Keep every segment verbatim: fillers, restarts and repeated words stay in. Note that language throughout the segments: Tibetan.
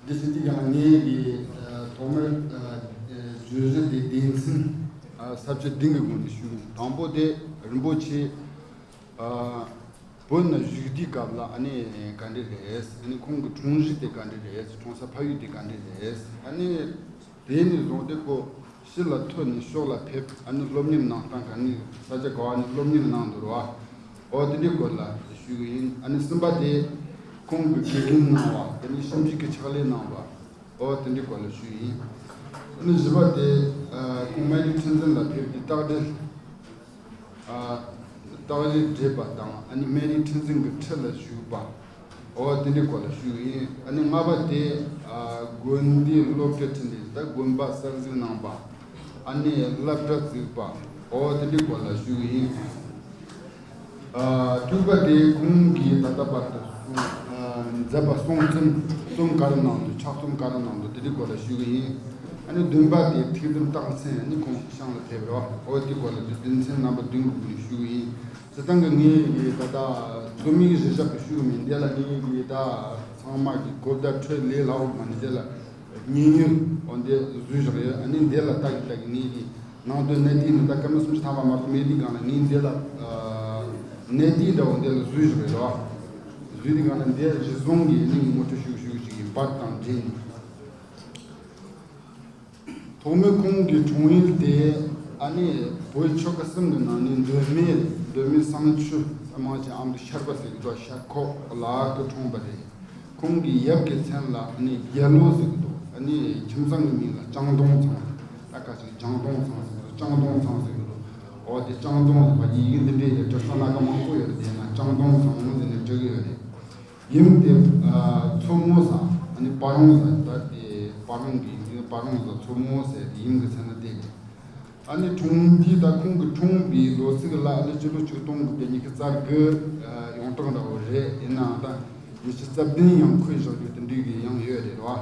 འདི་བྱེད་དུས་ཀྱང་ངས་ཀྱི་ཐོག་མར་བརྗོད་གཞི་དེ་སྡེ་ཚན་ས་བཅད་བདུན་གྱི་སྒོ་ནས་ཞུ། དང་པོ་དེ་རིན་པོ་ཆེ་བོད་ནང་བཞུགས་དུས་སྐབས་ལ་ཨ་ནི་ག་འདྲ་རེད། ཨ་ནི་ཁོང་གི་འཁྲུངས་གཞི་དེ་ག་འདྲ་རེད། འཁྲུངས་ས་ཕ་ཡུལ་དེ་ག་འདྲ་རེད། ཨ་ནི་དེ་ནས་བཟུང་སྟེ་ཁོ་ཕྱི་ལ་ཐོན་ནས་ཕྱོགས་ལ་ཕེབས། ཨ་ནི་སློབ་གཉེར་གནང་སྟངས་ག་ནས་ས་ཆ་ག་བ་ནས་སློབ་གཉེར་གནང་འདུག་ར། འོ་དེ་འདྲའི་སྐོར་ལ་ཞུ་གི་ཡིན། ཨ་ནི་གསུམ་པ་དེ་ཁོང་གི་དགེ་རྒན་གནང་བ་དེ་ནས་ཞིབ་འཇུག་གི་ཕྱག་ལས་གནང་བ། འོ་དེ་འདྲའི་སྐོར་ལ་ཞུ་གི་ཡིན། ཨ་ནི་བཞི་པ་དེ་ཁོང་སྨན་རིའི་ཁྲི་འཛིན་ལ་ཕེབས་ཏེ་རྟགས་འགྲེལ། རྟགས་གཞི་བགྲེས་པ་དང་ཨ་ནི་སྨན་རིའི་ཁྲི་འཛིན་གྱི་ཁྲི་ལ་བཞུགས་པ། འོ་དེ་འདྲའི་སྐོར་ལ་ཞུ་གི་ཡིན། ཨ་ནི་ལྔ་པ་དེ་དགོན་སྡེའི་སློབ་གྲྭ་ཁྲིད་ནས་ད་དགོན་པ་གསར་འཛུགས་གནང་བ། ཨ་ནི་སློབ་གྲྭ་བཙུགས་པ། འོ་དེ་འདྲའི་སྐོར་ལ་ཞུ་གི་ཡིན། དྲུག་པ་དེ་ཁོང་གིས་ད་ལྟ་བར་དུ་གསུང་མཛད་པ་གསུང་རྩོམ་རྩོམ་ག་རེ་གནང་འདུག་ཕྱག་རྩོམ་ག་རེ་གནང་འདུག་དེ་འདྲའི་སྐོར་ལ་ཞུ་གི་ཡིན། ཨ་ནི་བདུན་པ་དེ་ཐུགས་དམ་རྟགས་མཚན། ཨ་ནི་ཁོང་ཤང་ལ་ཕེབས་རོགས། འོ་དེའི་སྐོར་ལ་དེ་དོན་ཚན་རྣམ་པ་བདུན་གྱི་སྒོ་ནས་ཞུ་གི་ཡིན། སྤྱིར་བཏང་གི་ངས་ཡི་ད་ལྟ་རྩོམ་ཡིག་གཞི་བཞག་གི་ཞུ་གི་མིན། འདི་ལ་ངས་ཡི་ད་ཚང་མ་གི་གོ་བརྡ་འཕྲོད་ལས་སླ་བོ་མ་ནི་འདི་ལ་མཉན་ཡོད་འོ་འདི་བཟོས་བཞག་ཡོད། ཨ་ནི་འདི་ལ་ལྟ་གི་ལྟ་གི་ངས་ཡི་ནང་དོན་གནད་བསྡུས་ནི་ད་སྐར་མ་སུམ་ཅུ་ཐམ་པ་མ་གཏོགས་མེད། དེའི་སྒང་ལ་ངས་འདི་ལ་གནད་བསྡུས་འདྲ་བོ་འདི་ལ་བཟོས་བཞག་ཡོད་རོགས། བཟོས་དེའི་སྒང་ལ་འདི་གཞི་བཟུང་གི་ནི་ངས་ངོ་སྤྲོད་ཞུ་ཞུ་ཞིག་ཡིན། པར་དང་འབྲེལ་ནས། ཐོག་མའི་ཁོང་གི་འཁྲུངས་ཡུལ་དེ་ཨ་ནི་བོད་ཆོལ་ཁ་གསུམ་གྱི་ནང་ནས་མདོ་སྨད་རེད། མདོ་སྨད་བསང་ཆུ་ས་མང་ཆེན་ཨ་མདོ་ཤར་པ་ཟེར་གི་འདུག་ཤར་ཁོག་ལ་སྐུ་འཁྲུངས་པ་རེད། ཁོང་གི་ཡབ་ཀྱི་མཚན་ལ་ཨ་ནི་རྒྱལ་ལོ་ཟེར་གི་འདུག་ཨ་ནི་ཁྱིམ་ཚང་གི་མིང་ལ་ལྕང་སྡོང་ཚང་། ད་ཁ་ཅིག་ལྕང་སྡོང་ཚང་ཟེར་གི་འདུག་ལྕང་སྡོང་ཚང་ཟེར་གི་འདུག་འོ་དེ་ལྕང་སྡོང་ཟེར་བ་ཡི་གེ་འདི་འདྲའི་ཡི་གེ་འབྲི་ས་སྣ་ཁ་མང་པོ་ཡོད་རེད། དེ་ན་ལྕང་སྡོང་ཚང་ཟེར་ནས་འབྲི་གི་ཡོད་རེད། ཡུམ་དེ་མཚོ་མོ་ཟེར། ཨ་ནི་སྤ་རོང་ཟེར། ད་དེ་སྤ་རོང་གི་ཡུམ་སྤ་རོང་ཟེར། མཚོ་མོ་ཟེར་དེ་ཡུམ་གྱི་མཚན་ན་བཏགས་ཏེ། ཨ་ནི་འཁྲུངས་དུས་ད་ཁོང་གི་འཁྲུངས་པའི་ལོ་ཚིགས་ལ་ཨ་ནི་སྤྱི་ལོ་ཆིག་སྟོང་དགུ་བརྒྱ་ཉི་ཤུ་རྩ་དགུ་ཡོངས་གྲགས་འདྲ་བོ་རེད། ཡིན་ནའང་ད་ཉི་ཤུ་རྩ་བདུན་ཡང་འཁོད་བཞག་རྒྱུ་དེ་འདྲའི་གི་ཡང་ཡོད་རེད་རོ།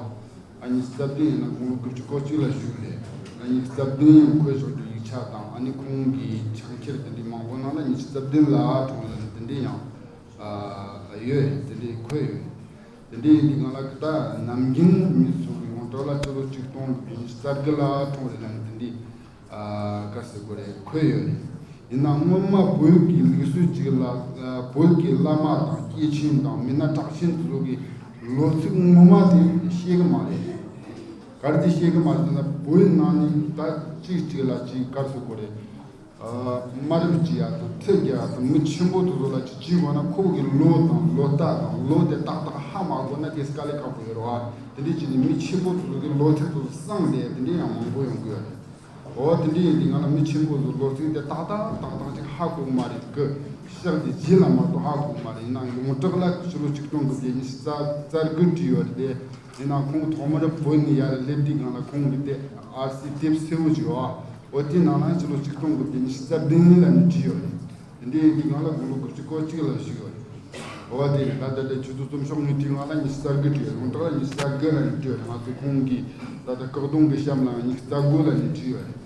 ཨ་ཉི་ཤུ་རྩ་བདུན་ཡིན་ན་དགུང་ལོ་དགུ་བཅུ་གོ་གཅིག་ལ་བཞུགས་རེད། ཨ་ཉི་ཤུ་རྩ་བདུན་ཡང་འཁོད་བཞག་རྒྱུ་ཡིག་ཆ་དང་ཨ་ནི་ཁོང་གི་ཕྱག་འཁྱེར་དེ་འདྲའི་མང་པོ་ནང་ལ་ཉི་ཤུ་རྩ་བདུན་ལ་འཁྲུངས་ཡོད་དེ་འདྲའི་ཡང་ཡོད། དེ་འདྲའི་འཁོད་ཡོད། དེ་འདྲའི་ཡིན་དུས་ང་ལ་ད་ནམ་རྒྱུན་མི་ཚོ་གི་ཡོངས་གྲགས་ལ་སྤྱི་ལོ་ཆིག་སྟོང་དགུ་བརྒྱ་ཉི་ཤུ་རྩ་དགུ་ལ་འཁྲུངས་རེད་ལབ་ནས་དེ་འདྲའི་ག་ཟེར་དགོས་རེད། འཁོད་ཡོད་རེད། ཡིན་ནའང་སྔོན་མ་བོད་ཀྱི་ལུགས་སྲོལ་ཅིག་ལ་བོད་ཀྱི་བླ་མ་དང་སྐྱེས་ཆེན་དང་མི་སྣ་གྲགས་ཆེན་ཚོ་གི་ལོ་ཚིགས་ངོ་མ་དེ་ཤེས་གི་མ་རེད། ག་རེ་དེ་ཤེས་གི་མ་རེད་ཟེར་ན་བོད་ནང་ནས་ད་གཅིག་གཅིག་ལ་གཅིག་ག་རེ་ཟེར་དགོས་རེད། དམའ་རིམ་གྱི་ཡ་དང་ཐུགས་རྒྱ་དང་མི་ཆེན་པོ་དེ་ཚོ་ལ་ཅིག་བྱིན་དགོས་ན་ཁོ་གི་ལོ་དང་ལོ་རྟགས་དང་ལོ་དེ་ཏག་ཏག་ཧ་མ་གོ་ན་དེ་དཀའ་ལས་ཁག་པོ་ཡོད་རེད་བ། དེ་འདྲའི་ཅིག་ནི་མི་ཆེན་པོ་དེ་ཚོ་གི་ལོ་ཚིགས་དེ་ཚོ་གསང་དེ་དེ་འདྲའི་ཡང་མང་པོ་ཡོང་གི་ཡོད་རེད། འོ་དེ་འདྲའི་ཡིན་དུས་ང་ལ་མི་ཆེན་པོ་ཚོ་ལོ་ཚིགས་དེ་ཏག་ཏག་ཏག་ཏག་ཅིག་ཧ་གོ་གི་མ་རེད། གི་ཤག་དེ་རྗེས་ལ་མ་གཏོགས་ཧ་གོ་གི་མ་རེད། ཡིན་ནའང་ཡོངས་གྲགས་ལ་ཕྱི་ལོ་ཆིག་སྟོང་དགུ་བརྒྱ་ཉི་ཤུ་རྩ་དགུ་བྲིས་ཡོད་རེད་དེ། ཡིན་ནའང་ཁོང་ཐོག་མར་བོད་ནས་ཡར་སླེབས་དུས་སྒང་ལ་ཁོང་གི་དེ་ཨར་སི་དེབ་སེར་པོ་ཅིག་ཡོད་ཨ། འོ་དེའི་ནང་ལ་ཕྱི་ལོ་ཆིག་སྟོང་དགུ་བརྒྱ་ཉི་ཤུ་རྩ་བདུན་ལ་ནི་བྲིས་ཡོད་རེད། དེ་འདྲའི་ཡིན་དུས་སྒང་ལ་དགུང་ལོ་དགུ་བཅུ་གོ་གཅིག་ལ་བཞུགས་ཡོད་རེད། འོ་དེ་རེད། ད་ལྟ་དེ་ཆུ་ཚོད་རྩོམ་ཤོག་ཉུང་དུས་སྒང་ལ་ཉི་ཤུ་རྩ་དགུ་བྲིས་ཡོད་རེད། ཡོངས་གྲགས་ལ་ཉི་ཤུ་རྩ་དགུ་ལ་ནི་བྲིས་ཡོད་རེད། ང་ཚོ་ཁོང་གི་ད་ལྟ་སྐུ་གདུང་གི་གཤམ་ལ་ཉི་ཤུ་རྩ་དགུ་ལ་ནི་བྲིས་ཡོད་རེད།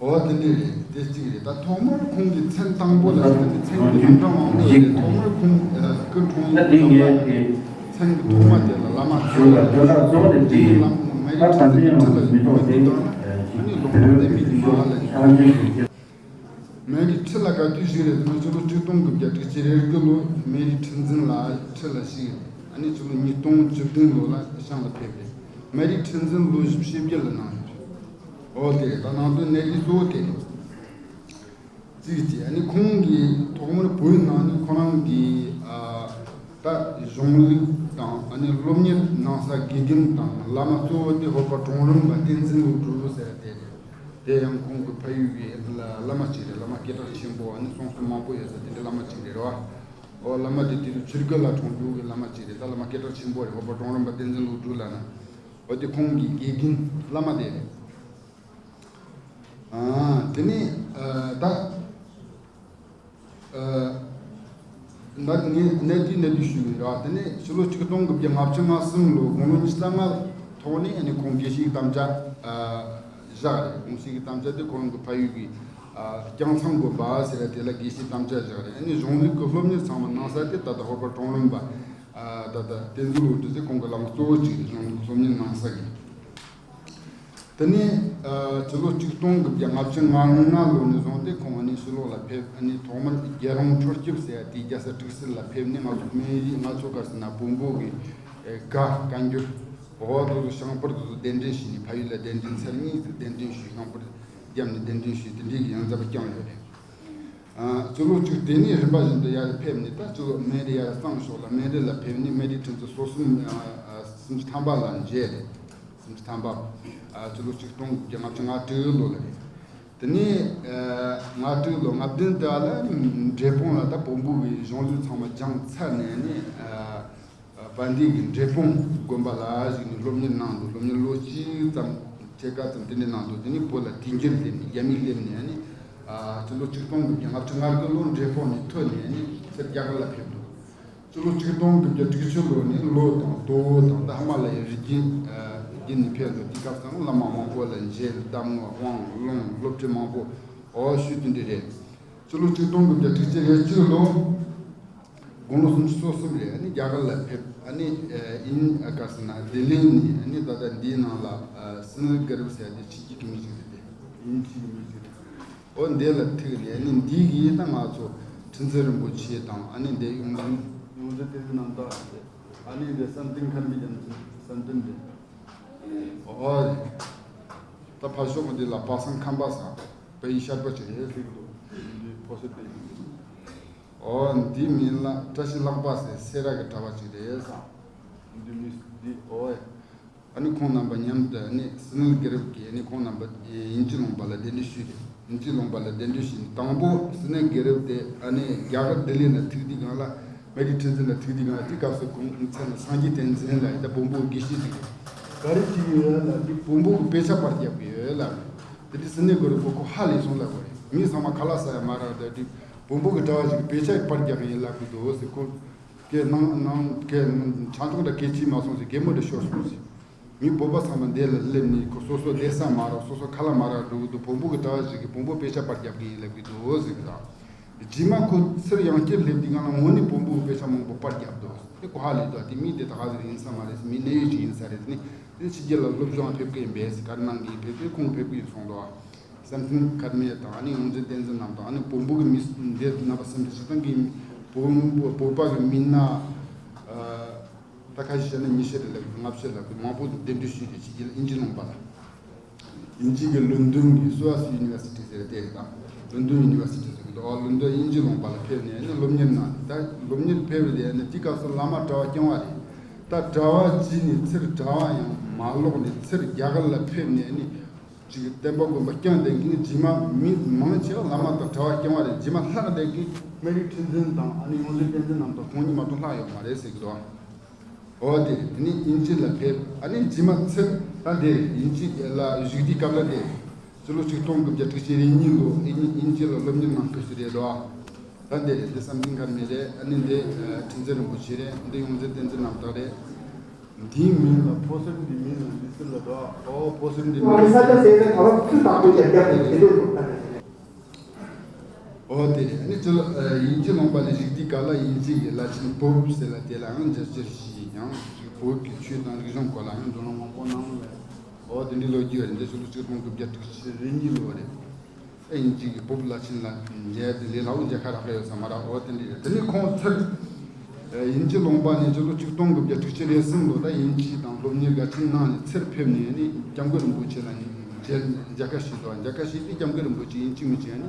འོ་དེ་འདྲ་རེད། དེ་གཅིག་རེད། ད་ཐོག་མར་ཁོང་གི་མཚན་དང་པོ་ལ་དེ་ནི་མཚན་གྱི་རྣམ་གྲངས་མང་པོ་ཡོད་རེད། ཐོག་མར་ཁོང་སྐུ་འཁྲུངས་ཡུལ་ལ་མཚན་གྱི་ཐོག་མ་དེ་ལ་བླ་མ་ཁྲི་ལ་བླ་མ་ཁྲི་ལ་ཡོད་པ་དེ་དང་ཨ་ནི་ལུང་པ་བསྟན་པའི་གི་མ་ལ་ཡོད། སྨན་རིའི་ཁྲི་ལ་ག་དུས་བཞུགས་རེད་ཟེར་ན་ཕྱི་ལོ་ཆིག་སྟོང་དགུ་བརྒྱ་དྲུག་ཅུ་རེ་དགུ་ལོ་སྨན་རིའི་ཁྲི་འཛིན་ལ་ཁྲི་ལ་བཞུགས་རེད། ཨ་ནི་ཕྱི་ལོ་ཉིས་སྟོང་བཅུ་བདུན་ལོ་ལ་ཤང་ལ་ཕེབས་རེད། སྨན་རིའི་ཁྲི་འཛིན་ལོ་བཞི་བཅུ་ཞེ་བརྒྱད་ལ་གནང་ཡོད་རེད། འོ་དེ་རེད། ད་ནང་དོན་གནད་བསྡུས་གཙོ་བོ་དེ་རེད། གཅིག་བྱས། ཨ་ནི་ཁོང་གིས་ཐོག་མར་བོད་ནང་ནས་ཁོ་རང་གི་ཨ་ད་གཞུང་ལུགས་དང་ཨ་ནི་སློབ་གཉེར་གནང་ས་དགེ་རྒན་དང་བླ་མ་གཙོ་བོ་དེ་ཧོར་པ་གྲོང་རིམ་པ་བསྟན་འཛིན་ལོ་དྲུག་ཟེར་དེ་རེད། དེ་ཡང་ཁོང་གི་ཕ་ཡུལ་གྱི་བླ་མ་གཅིག་རེད། བླ་མ་སྐད་གྲགས་ཆེན་པོ། ཨ་ནི་གསུང་རྩོམ་མང་པོ་ཡོད་ས་དེ་འདྲའི་བླ་མ་གཅིག་རེད་རོ། ཨོ་བླ་མ་དེ་དུས་ཆུ་དགུ་ལ་འཁྲུངས་རྒྱུ་གི་བླ་མ་གཅིག་རེད། ད་བླ་མ་སྐད་གྲགས་ཆེན་པོ་རེད། ཧོར་པ་གྲོང་རིམ་པ་བསྟན་འཛིན་ལོ་དྲུག་ལ་ན། འོ་དེ་ཁོང་གི་དགེ་རྒན་བླ་མ་དེ་རེད། ཨ་དེ་ནས་ཨ་ད་ཨ་ད་ངས་གནད་བསྡུས་གནད་བསྡུས་ཞུས་ཡིན་ར། དེ་ནས་ཕྱི་ལོ་ཆིག་སྟོང་དགུ་བརྒྱ་ལྔ་བཅུ་ང་གསུམ་ལོ་དགུང་ལོ་ཉི་ཤུ་རྩ་ལྔ་ཐོག་ནས་ཨ་ནི་ཁོང་དགེ་བཤེས་ཀྱི་དམ་བཅའ་ཨ་བཞག་རེད། དགོངས་གཞི་གི་དམ་བཅའ་དེ་ཁོ་རང་གི་ཕ་ཡུལ་གྱི་ཨ་རྐྱང་ཚང་དགོན་པ་ཟེར་བ་དེ་ལ་དགེ་བཤེས་དམ་བཅའ་བཞག་རེད། ཨ་ནི་གཞུང་ལུགས་ཀྱི་སློབ་གཉེར་ཚང་མ་གནང་ས་དེ་ད་ལྟ་ཧོར་པ་གྲོང་རིམ་པ་ ཨ་ད་ལྟ་བསྟན་འཛིན་བློ་གྲོས་ཟེར་ཁོང་གི་བླ་མ་གཙོ་བོ་གཅིག་རེད། སློབ་སློབ་གཉེར་གནང་ས་གི། དེ་ནས་ཨ་ཕྱི་ལོ་ཆིག་སྟོང་དགུ་བརྒྱ་ལྔ་བཅུ་ང་ལྔ་ལོ་ནས་བཟུང་སྟེ་ཁོང་ཨ་ནི་ཕྱི་ལོགས་ལ་ཕེབས། ཨ་ནི་ཐོག་མར་རྒྱལ་རོང་འཕྲོ་སྐྱིད་ཟེར་ཡ་དེའི་རྒྱལ་ས་དཀྲུག་སེལ་ལ་ཕེབས་ནས། ང་ཚོ་སྨན་རིའི་ང་ཚོ་ག་རེ་ཟེར་ན་བོན་པོ་གི་ཨེ་དགའ་བཀའ་འགྱུར་འོ་དེ་ཚོ་ཤངས་པར་དེ་ཚོ་གདན་འདྲེན་ཞུས་ནས། ཕ་ཡུལ་ལ་གདན་འདྲེན་ཚར་གཉིས་ཙམ་གདན་འདྲེན་ཞུས། ཤངས་པར་བརྒྱབ་ནས་གདན་འདྲེན་ཞུས། དེ་འདྲའི་གི་ཡང་མཛད་པ་བསྐྱངས་ཡོད་རེད། ཨ་སྤྱི་ལོ་གཅིག་དེ་ནས་རིམ་པ་བཞིན་དུ་ཡར་ཕེབས་ནས། ད་སྤྱི་ལོ་སྨན་རི་ཡར་གཙང་ཕྱོགས་ལ་སྨན་རི་ལ་ཕེབས་ནས། སྨན་རིའི་ཁྲི་འཛིན་སོ་གསུམ་ཨ་ཨ་སུམ་ཅུ་ཐམ་པ་ལ་མཇལ་ཏེ། སུམ་ཅུ་ཐམ་པ་ཨ་སྤྱི་ལོ་ཆིག་སྟོང་དགུ་བརྒྱ་ལྔ་བཅུ་ང་དྲུག་ལོ་ལ་རེད། དེ་ནས་ཨ་ང་དྲུག་ལོ་ང་བདུན་དེ་ལ་འབྲས་སྤུངས་ལ་ད་བོན་པོ་གི་གཞུང་ལུགས་ཚང་མ་སྦྱངས་ཚར་ནས་ནི། ཨ་དཔལ་ལྡན་གྱི་འབྲས་སྤུངས་དགོན་པ་ལ་གཞིགས་ནས་སློབ་གཉེར་གནང་འདུག་སློབ་གཉེར་ལོ་གཅིག་ཙམ་ཕྱེད་ཀ་ཙམ་དེ་འདྲ་གནང་འདུག་དེ་ནས་བོད་ལ་དུས་འགྱུར་སླེབས་ནས། རྒྱ་མི་སླེབས་ནས་ནི། ཨ་སྤྱི་ལོ་ཆིག་སྟོང་དགུ་བརྒྱ་ལྔ་བཅུ་ང་དགུ་ལོ་འབྲས་སྤུངས་ནས་ཐོན་ནས་ནི་ཕྱིར་རྒྱ་གར་ལ་ཕེབས་འདུག་སྤྱི་ལོ་ཆིག་སྟོང་དགུ་བརྒྱ་དྲུག་ཅུ་ལོ་ནས་ལོ་དང་དོ་བོ་དང་ད་ཧི་མ་ལ་ཡའི་རི་རྒྱུད་ཨ་བརྒྱུད་ནས་ཕེབས་འདུག་དེ་སྐབས་སུ་བླ་མ་མང་པོ་ལ་མཇལ། གདམས་ངག་དབང་ལུང་སློབ་ཁྲིད་མང་པོ་འོ་ཞུས། དེ་འདྲ་རེད། སྤྱི་ལོ་ཆིག་སྟོང་དགུ་བརྒྱ་དྲུག་ཅུ་རེ་གཅིག་ལོ། དགུང་ལོ་སུམ་ཅུ་སོ་གསུམ་རེད། ཨ་ནི་རྒྱ་གར་ལ་ཕེབས། ཨ་ནི་ཨ་ཨིན་ཨ་ག་རེ་ཟེར་ན་ལྡི་ལི་ནས། ཨ་ནི་ད་ལྟ་འདིའི་ནང་ལ་ཨ་སི་ནལ་གྷ་རབ་ཟེར་ཡ་དེ་ཕྱི་རྒྱལ་གྱི་མི་ཞིག་རེད་དེ། དབྱིན་ཇི་གི་མི་ཞིག་རེད། འོ་འདི་ལ་ཐུག་ནས། ཨ་ནི་འདི་གིས་ད་ང་ཚོ་ཁྲི་འཛིན་རིན་པོ་ཆེ་དང་། ཨ་ནི་འདི་ཡོངས་འཛིན་ཡོངས་འཛིན་བསྟན་འཛིན་རྣམ་དག་རེད། ཨ་ནི་འདི་བསམ་གཏན་མཁར་མའི་རྒྱལ་མཚན་བསམ་གཏན་རེད། འོ་རེད། ད་ཕར་ཕྱོགས་འདི་ལ་པ་སངས་ཁམས་པ་ཟེར་བལ་ཡུལ་ཤར་པ་ཅིག་རེད་ཟེར་གི་འདུག་འདི་ཕོ་སི་དེ་ཡིན། འོ་འདི་མིན་ལ་བཀྲ་ཤིས་ལྷག་པ་ཟེར་སེ་ར་གི་གྲྭ་པ་ཅིག་རེད་ཟེར། འདི་མི་འདི་འོ། ཨ་ནི་ཁོང་རྣམ་པ་མཉམ་དུ་ཨ་ནི་སི་ནལ་གྷ་རབ་ཀྱིས་ཨ་ནི་ཁོང་རྣམ་པ་དབྱིན་ཇི་ལུང་པ་ལ་གདན་འདྲེན་ཞུས་ཏེ། དབྱིན་ཇི་ལུང་པ་ལ་གདན་འདྲེན་ཞུས་ནས། དང་པོ་སི་ནལ་གྷ་རབ་དེ་ཨ་ནི་རྒྱ་གར་ལྡི་ལི་ལ་ཐུག་དུས་སྒང་ལ། སྨན་རིའི་ཁྲི་འཛིན་ལ་ཐུག་དུས་སྒང་དེ་སྐབས་སུ་ཁོང་མཚན་ལ་སངས་རྒྱས་བསྟན་འཛིན་ལབ་ཡ། ད་བོན་པོ་དགེ་བཤེས་ཅིག་རེད། ག་རེ་བྱེད་ཀྱི་ཡོད་ལབ་དུས་བོན་པོ་གི་དཔེ་ཆ་པར་རྒྱབ་ཀྱི་ཡོད་ལབ། དེ་དུས་སི་ནལ་གྷ་རབ་ཁོ་ཁོ་ཧ་ལས་སོང་ལབ་དགོས་རེད། མི་ཚང་མ་ཁ་ལག་ཟ་ཡ་མ་རག། ད་དུས་བོན་པོ་གི་གྲྭ་པ་ཞིག་གིས་དཔེ་ཆ་པར་རྒྱབ་ཀྱི་ཡིན་ལབ་གི་འདུག་ཟེར། ཁོ་སྐད་ནང་ནང་སྐད་ཆང་འཐུང་འདྲ་སྐད་ཆ་མ་སོང་ཟེར། གད་མོ་འདྲ་ཤོར་སོང་ཟེར། མི་བོད་པ་ཚང་མ་འདི་ལ་སླེབས་ནས་ཁོ་སོ་སོ་བསྡད་ས་མ་རག། སོ་སོ་ཁ་ལག་མ་རག་འགྲོ་གི་འདུག་བོན་པོ་གི་གྲྭ་པ་ཞིག་གིས་བོན་པོ་དཔེ་ཆ་པར་རྒྱབ་ཀྱི་ཡིན་ལབ་ཀྱི་འདུག་ཟེར་གི་དང་། རྗེས་མ་ཁོ་ཚུར་ཡང་བསྐྱར་སླེབས་དུས་སྒང་ལ་དངོས་གནས་བོན་པོ་གི་དཔེ་ཆ་མང་པོ་པར་རྒྱབ་འདུག་དེ་ཁོ་ཧ་ལས་འདུག་དེ་མི་དེ་ད་ག་ཟེ་རེད། ཡིན་ས་མ་རེད་ཟེར། མི་གནད་ཡོད་ཅིག་ཡིན་ས་རེད་ཟེར་ནས། དེ་ཕྱི་རྒྱལ་ལ་སློབ་སྦྱོང་ཕེབས་ཀྱི་ཡིན་པས་ཟེར། ག་རེ་གནང་གི་ཡིན་ཕེབས་ཀྱི། ཁོང་ཕེབས་ཀྱི་ཡིན་གསུངས་འདུག་བསམ་གཏན་མཁར་མའི་དང་། ཨ་ནི་ཡོངས་འཛིན་བསྟན་འཛིན་རྣམ་དང་། ཨ་ནི་བོན་པོ་གི་མི་འདི་རྣམ་པ་གསུམ་དེ་སྤྱིར་བཏང་གི་བོན་པོ་བོད་པ་གི་མི་སྣ། ཨ་ད་ཁ་ཤས་བཤད་ན་ཉི་ཤུ་རེ་ལབ་ཀྱི་འདུག་ལྔ་བཅུ་ལབ་ཀྱི་འདུག་མང་པོ་འདུག་གདན་འདྲེན་ཞུས་ཏེ་ཕྱི་རྒྱལ་དབྱིན་ཇི་ལུང་པ་ལ། དབྱིན་ཇི་གི་ལོན་ཌོན་གྱི་སུ་ཨ་སི་ཡུ་ནི་ཝར་སི་ཊི་ཟེར་དེ་དང་། ལོན་ཌོན་ཡུ་ནི་ཝར་སི་ཊི་ཟེར་གྱི་འདུག་ཨ་ལོན་ཌོན་དབྱིན་ཇི་ལུང་པ་ལ་ཕེབས་ནས་ནི་སློབ་གཉེར་གནང་། ད་སློབ་གཉེར་ཕེབས་པ་དེ་ནི་དེ་སྐབས་སུ་བླ་མ་གྲྭ་པ་རྐྱང་པ་རེད། ད་གྲྭ་པ་བྱས་ནས་ཚུར་གྲྭ་པ་ཡང་མ་ལོག་ནས་ཚུར་རྒྱ་གར་ལ་ཕེབས་ནས་ནི། ཅིག་བསྟན་པ་དགོན་པ་བསྐྱངས་བསྡད་མཁན་རྗེས་མ་མི་མང་ཆེ་བ་བླ་མ་དང་གྲྭ་པ་རྐྱང་པ་རེད། རྗེས་མ་ལྷག་བསྡད་མཁན་སྨན་རིའི་ཁྲི་འཛིན་དང་། ཨ་ནི་ཡོངས་འཛིན་བསྟན་འཛིན་རྣམ་དག་ཁོང་གཉིས་མ་གཏོགས་ལྷག་ཡོད་མ་རེད་ཟེར་གི་འདུག་འོ་དེ་རེད། དེ་ནས་དབྱིན་ཇི་ལ་ཕེབས། ཨ་ནི་རྗེས་མ་ཚུར་ད་འདི་རེད། དབྱིན་ཇི་ལ་བཞུགས་དུས་སྐབས་ལ་འདི་རེད། སྤྱི་ལོ་ཆིག་སྟོང་དགུ་བརྒྱ་དྲུག་ཅུ་རེ་གཉིས་ལོ་དབྱིན་དབྱིན་ཇི་ལ་སློབ་གཉེར་གནང་སྐབས་སུ་རེད་འདུག་ད་འདི་རེད། འདི་བསམ་གཏན་མཁར་མ་རེད། ཨ་ནི་འདི་ཁྲི་འཛིན་རིན་པོ་ཆེ་རེད། འདི་ཡོངས་འཛིན་བསྟན་འཛིན་རྣམ་དག་རེད། འདིའི་མིང་ལ་ཕོ་གསར་འདི་མིང་ལ་འདི་ཟེར་ལ་འདུག་ཨོ་ཕོ་གསར་འདི་མིང་ལ། ས་ཆ་ཟེར་ན་ད་བར་ཚུལ་དང་པོ་རྒྱབ་རྒྱབ་ནས་དེ་འདྲས་འདུག་ཨོ་དེ་རེད། ཨ་ནི་ཅི་ལ་དབྱིན་ཇི་ལུང་པ་ལ་བཞུགས་དུས་སྐབས་ལ་དབྱིན་ཇི་ཡི་བླ་ཆེན་པོབ་ཟེར་ལ་དེ་ལའང་མཇལ་བཅར་ཞུས་ཡང་བོད་ཀྱི་ཆོས་དང་རིག་གཞུང་སྐོར་ལ་ཡང་བགྲོ་གླེང་མང་པོ་གནང་ལ། ཨོ་དེ་འདྲའི་ལོ་རྒྱུས་རེད། འདི་ཕྱི་ལོ་ཆིག་སྟོང་དགུ་བརྒྱ་དྲུག་ཅུ་རེ་གཉིས་ལོ་རེད། ཨེ་དབྱིན་ཇི་གི་བོད་བླ་ཆེན་ལ་མཇལ་ཏེ་ལས་སླ་བོ་མཇལ་ཁ་རག་གི་ཡོད་ས་མ་རེད། འོ་དེ་འདྲ་རེད། དེ་ནས་ཁོང་ཚུར་ཨེ་དབྱིན་ཇི་ལུང་པ་ནས་ཕྱི་ལོ་ཆིག་སྟོང་དགུ་བརྒྱ་དྲུག་ཅུ་རེ་གསུམ་ལོ་ད་དབྱིན་ཇི་དང་སློབ་གཉེར་གལ་ཆེན་གནང་ནས་ཚུར་ཕེབས་ནས་ནི་སྐྱབས་མགོན་རིན་པོ་ཆེ་ལ་མཇལ་མཇལ་ཁ་ཞུས་འདུག་མཇལ་ཁ་ཞུས་ཏེ་སྐྱབས་མགོན་རིན་པོ་ཆེ་དབྱིན་ཇི་མི་ཤེས་ནི་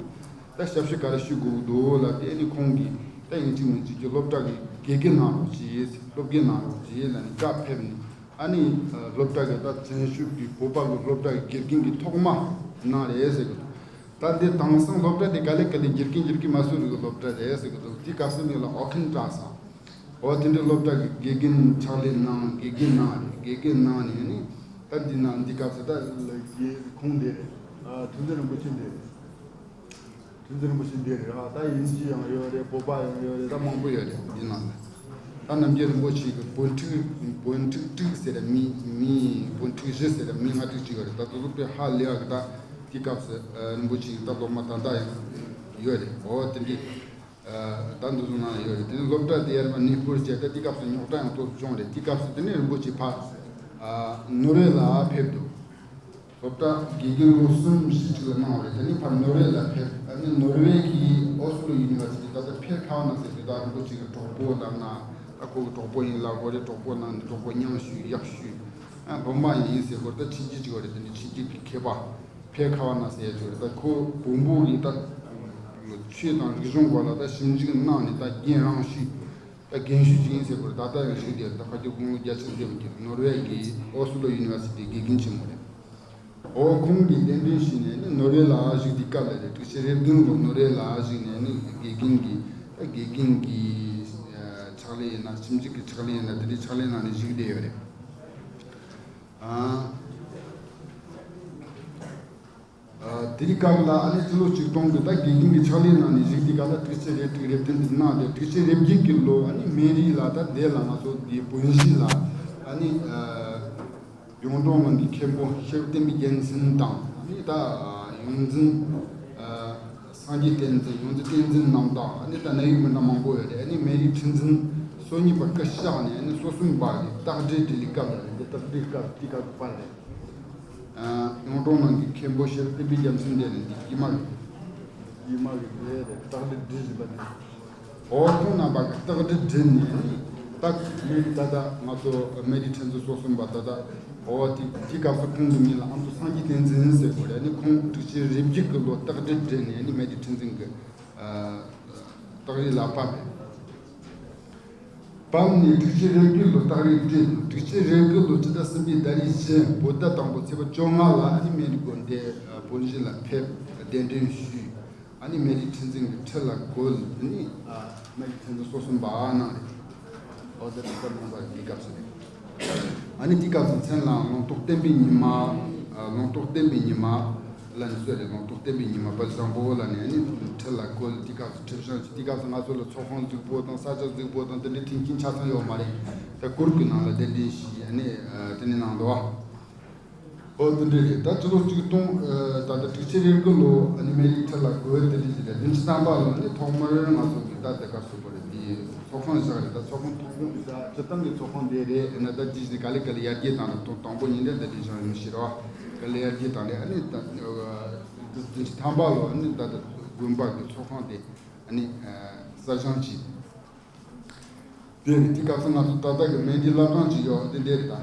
ད་ཞབས་ཕྱི་ག་རེ་ཞུ་དགོས་འདུག་ལབ་དེ་ནི་ཁོང་གིས་ད་དབྱིན་ཇི་མི་ཤེས་ཀྱི་སློབ་གྲྭ་གི་དགེ་རྒན་གནང་རོགས་གྱིས། སློབ་དགེ་གནང་རོགས་གྱིས་ལབ་ནས་བཀའ་ཕེབས་ནས། ཨ་ནི་སློབ་གྲྭ་གི་ད་བཙན་བྱོལ་གྱི་བོད་པ་གི་སློབ་གྲྭ་གི་དགེ་རྒན་གྱི་ཐོག་མ་གནང་རེད་ཟེར་གི་འདུག་ད་འདི་དེང་སང་སློབ་གྲྭ་དེ་ག་ལེ་ག་ལེ་དགེ་རྒན་དགེ་རྒན་མ་སུ་རི་གི་སློབ་གྲྭ་རེད་ཟེར་གི་འདུག་དེ་ག་སུ་མིང་ལ་ཨོ་ཁན་ཀྲ་ས། འོ་དེ་འདྲའི་སློབ་གྲྭ་གི་དགེ་རྒན་ཕྱག་ལས་གནང་། དགེ་རྒན་གནང་རེད། དགེ་རྒན་གནང་ནས་ནི་ད་འདི་ན་འདི་སྐབས་སུ་ད་ལ་རྒྱའི་ཁོང་འདི་རེད། ཨ་ཐུགས་འཛིན་རིན་པོ་ཆེ་འདི་རེད། ཐུགས་འཛིན་རིན་པོ་ཆེ་འདི་རེད། ཨ་ད་དབྱིན་ཇི་ཡང་ཡོད་རེད། བོད་པ་ཡང་ཡོད་རེད། ད་མང་པོ་ཡོད་རེད། འདི་ནང་ལ་ད་རྣམ་རྒྱལ་རིན་པོ་ཆེ་གི་བོན་ཕྲུག་བོན་ཕྲུག་དྲུག་ཟེར་ར་མི་མི་བོན་ཕྲུག་བཞི་ཟེར་ར་མི་ལྔ་དྲུག་ཅིག་ཡོད་རེད། ད་དེ་ཚོ་དཔེ་ཧ་ལས་ཡག་གི་ད་དེ་སྐབས་སུ་རིན་པོ་ཆེ་གི་ད་སློབ་མ་ད་ད་ཡང་ཡོད་རེད། འོ་དེ་འདྲའི། ད་འདུ་བཟུང་གནང་ཡོད་རེད། དེ་ནས་སློབ་གྲྭ་དེ་ཡར་མར་གནས་སྤོར་བྱས། ད་དེ་སྐབས་སུ་རྙོག་དྲ་ཡང་ཏོག་ཙམ་བྱུང་རེད། དེ་སྐབས་སུ་དེ་ནས་རིན་པོ་ཆེ་ཕར་ནོར་ཝེ་ལ་ཕེབས་འདུག་སློབ་གྲྭ་དགེ་རྒན་ལོ་གསུམ་བཞི་ཅིག་ལ་གནང་བ་རེད། དེ་ནས་ཕར་ནོར་ཝེ་ལ་ཕེབས། ཨ་ནི་ནོར་ཝེ་གི་ཨོ་སི་ལོ་ཡུ་ནི་ཝར་སི་ཊི། ད་ལྟ་ཕེར་ཁ་ཝ་ན་ཟེར་དུས། ད་རིན་པོ་ཆེ་གི་གྲོགས་པོ་ལབ་ན། ད་ཁོ་གི་གྲོགས་པོ་ཡིན་ལབ་དགོས་རེད། གྲོགས་པོ་ནང་ནས་གྲོགས་པོ་མཉམ་ཞུགས་ཡག་ཞུགས། ཨ་སློབ་མ་ཡིན་ཟེར་དགོས་རེད། ད་ཆོས་བརྒྱུད་ཅིག་ཡོད་རེད། དེ་ནས་ཆོས་བརྒྱུད་ཀྱི་མཁས་པ་ཕེར་ཁ་ཝ་ན་ཟེར་ཡ་ཅིག་ཡོད་རེད། ད་ཁོ་བོན་པོ་གི་ད་ཆོས་དང་རིག་གཞུང་སྐོར་ལ་ད་ཞིབ་འཇུག་གནང་ནས། ད་རྒན་རང་ཞུས། ད་རྒན་ཤོས་ཅིག་ཡིན་ཟེར་དགོས་རེད། ད་ལྟ་ཡང་བཞུགས་བསྡད་རེད། ད་ཕལ་ཆེར་དགུང་ལོ་བརྒྱད་ཅུ་སླེབས་ཀྱི་རེད། ནོར་ཝེ་གི་ཨོ་སི་ལོ་ཡུ་ནི་ཝར་སི་ཊི་དགེ་རྒན་ཆེན་མོ་རེད། འོ་ཁོང་གིས་གདན་འདྲེན་ཞུས་ནས་ནི་ནོར་ཝེ་ལ་བཞུགས་དུས་སྐབས་ལ་རེད། དྲུག་ཅུ་རེ་བདུན་ལོ་ནོར་ཝེ་ལ་བཞུགས་ནས་ནི་དགེ་རྒན་གྱི། ད་དགེ་རྒན་གྱི་ཕྱག་ལས་ཡིན་ན། ཞིབ་འཇུག་གི་ཕྱག་ལས་ཡིན་ན། དེ་འདྲའི་ཕྱག་ལས་གནང་ནས་བཞུགས་བསྡད་ཡོད་རེད། ཨ། ཨ། དེའི་སྐབས་ལ་ཨ་ནི་སྤྱི་ལོ་ཆིག་སྟོང་གི་ད་དགེ་རྒན་གྱི་ཕྱག་ལས་གནང་ནས་བཞུགས་དུས་སྐབས་ལ། དྲུག་ཅུ་རེ་དྲུག་རེ་བདུན་དུ་གནང་སྟེ། དྲུག་ཅུ་རེ་བརྒྱད་ཀྱི་ལོ་ཨ་ནི་སྨན་རི་ལ། ད་དེ་ལ་ང་ཚོ་འདི་བོན་གཞིས་ལ་ཨ་ནི་ཨ་གཡུང་དྲུང་ནང་གི་མཁན་པོ་ཤེར་བསྟན་པའི་རྒྱལ་མཚན་དང་། ཨ་ནི་ད་ཡོངས་འཛིན་ཨ་སངས་རྒྱས་བསྟན་འཛིན། ཡོངས་འཛིན་བསྟན་འཛིན་རྣམ་དག། ཨ་ནི་ད་གནད་ཡོད་མི་སྣ་མང་པོ་ཡོད་རེད། ཨ་ནི་སྨན་རིའི་ཁྲི་འཛིན་སོ་གཉིས་པ་སྐུ་གཤེགས་ནས། ཨ་ནི་སོ་གསུམ་པ་གི་རྟ་དྲེལ་སྒྲིག་ལས་སྐབས་ལ་རེད། འདི་རྟ་དྲེལ་སྐབས་དེ་སྐབས་ཀྱི་པར་རེད། ཨ། གཡུང་དྲུང་ནང་གི་མཁན་པོ་ཤེར་བསྟན་པའི་རྒྱལ་མཚན་དེ་ནི་འདི་དཀྱིལ་མ་གི། དཀྱིལ་མ་གི་དེ་རེད། རྟ་དྲེལ་སྒྲིག་བཞིན་པ་དེ། འོ་ཁོང་རྣམ་པ་གི་རྟ་དྲེལ་སྒྲིག་ནས་ནི། ད་སྨན་རི་ད་ལྟ་ང་ཚོ་སྨན་རིའི་ཁྲི་འཛིན་སོ་གསུམ་པ་ད་ལྟ། འོ་དེ་དེ་སྐབས་སུ་ཁོང་གི་མིང་ལ་ཨ་མདོ་སངས་རྒྱས་བསྟན་འཛིན་ཟེར་དགོས་རེད། ནི་ཁོང་དྲུག་ཅུ་རེ་བརྒྱད་ཀྱི་ལོ་རྟ་དྲེལ་སྒྲིག་ནས་ནི་སྨན་རིའི་ཁྲི་འཛིན་གྱི་ཨ་སྟག་རི་ལ་བབས་པས། བབས་ནས་དྲུག་ཅུ་རེ་བརྒྱད་ལོ་སྟག་རི་སྟོན། དྲུག་ཅུ་རེ་དགུ་ལོ་སྤྱི་ཟླ་གསུམ་པའི་ཟླ་རེ་བཞི་བོད་ཟླ་དང་པོ་ཚེས་པ་བཅོ་ལྔ་ལ་ཨ་ནི་སྨན་རི་དགོན་དེ་བོན་གཞིས་ལ་ཕེབས། གདན་འདྲེན་ཞུས། ཨ་ནི་སྨན་རིའི་ཁྲི་འཛིན་གྱི་ཁྲི་ལ་བཀོད། ཨ་ནི་ཨ་སྨན་རིའི་ཁྲི་འཛིན་སོ་གསུམ་པ་གནང་རེད། འོ་དེ་ལྟར་གནང་བ་དེ་སྐབས་སུ་རེད། ཨ་ནི་དེ་སྐབས་སུ་མཚན་ལ་ལུང་རྟོགས་བསྟན་པའི་ཉི་མ། ཨ་ལུང་རྟོགས་བསྟན་པའི་ཉི་མ་ལ་ནི་གསོལ་རེད། ལུང་རྟོགས་བསྟན་པའི་ཉི་མ་དཔལ་བཟང་པོ་ལ་ནི་ཨ་ནི་ཁྲི་ལ་བཀོད། དེ་སྐབས་སུ་ཁྲི་བཞེངས་ཀྱི། དེ་སྐབས་སུ་ང་ཚོ་ལ་ཚོགས་ཁང་རྫིག་པོ་དང་ས་ཆ་རྫིག་པོ་དང་དེ་འདྲའི་མཐུན་རྐྱེན་ཆ་ཚང་ཡོད་མ་རེད། ད་གུར་གྱི་ནང་ལ་གདན་འདྲེན་ཞུས། ཨ་ནི་ཨ་དེ་ནས་གནང་འདུག་བ། ཨོ་དེ་འདྲ་རེད། ད་སྤྱི་ལོ་གཅིག་སྟོང་ཨ་ད་ལྟ་དྲུག་ཅུ་རེ་དགུ་ལོ་ཨ་ནི་སྨན་རིའི་ཁྲི་ལ་བཀོད། དེ་འདྲ་ཞིག་རེད། བདུན་ཅུ་ཐམ་པ་ལོ་ནི་ཐོག་མར་ང་ཚོ་གི་ད་དེ་ག་སོ་པོ་རེད། དེ་ཚོགས་ཁང་བཞག་རེད། ད་ཚོགས་ཁང་ཐོག་མ་ད་སྤྱིར་བཏང་གི་ཚོགས་ཁང་དེ་རེད། ཨ་ནི་ད་ཅི་ཞིག་ག་ལེ་ག་ལེ་ཡར་རྒྱས་བཏང་ནས། དང་དང་པོ་ཉིན་དེ་ད་དེ་བཞག་ཡོད་ཤི་རེད་བ། ག་ལེ་ཡར་རྒྱས་བཏང་ནས་ཨ་ནི་ད་བདུན་ཅུ་ཐམ་པ་ལོ་ཨ་ནི་ད་ད་དགོན་པ་གི་ཚོགས་ཁང་དེ་ཨ་ནི་གསར་བཞེངས་བྱས། དེ་རེད། དེ་སྐབས་སུ་ང་ཚོ་ད་ལྟ་གི་སྨན་རིའི་བླ་བྲང་ཅིག་ཡོད་དེ་འདྲ་རེད། ད་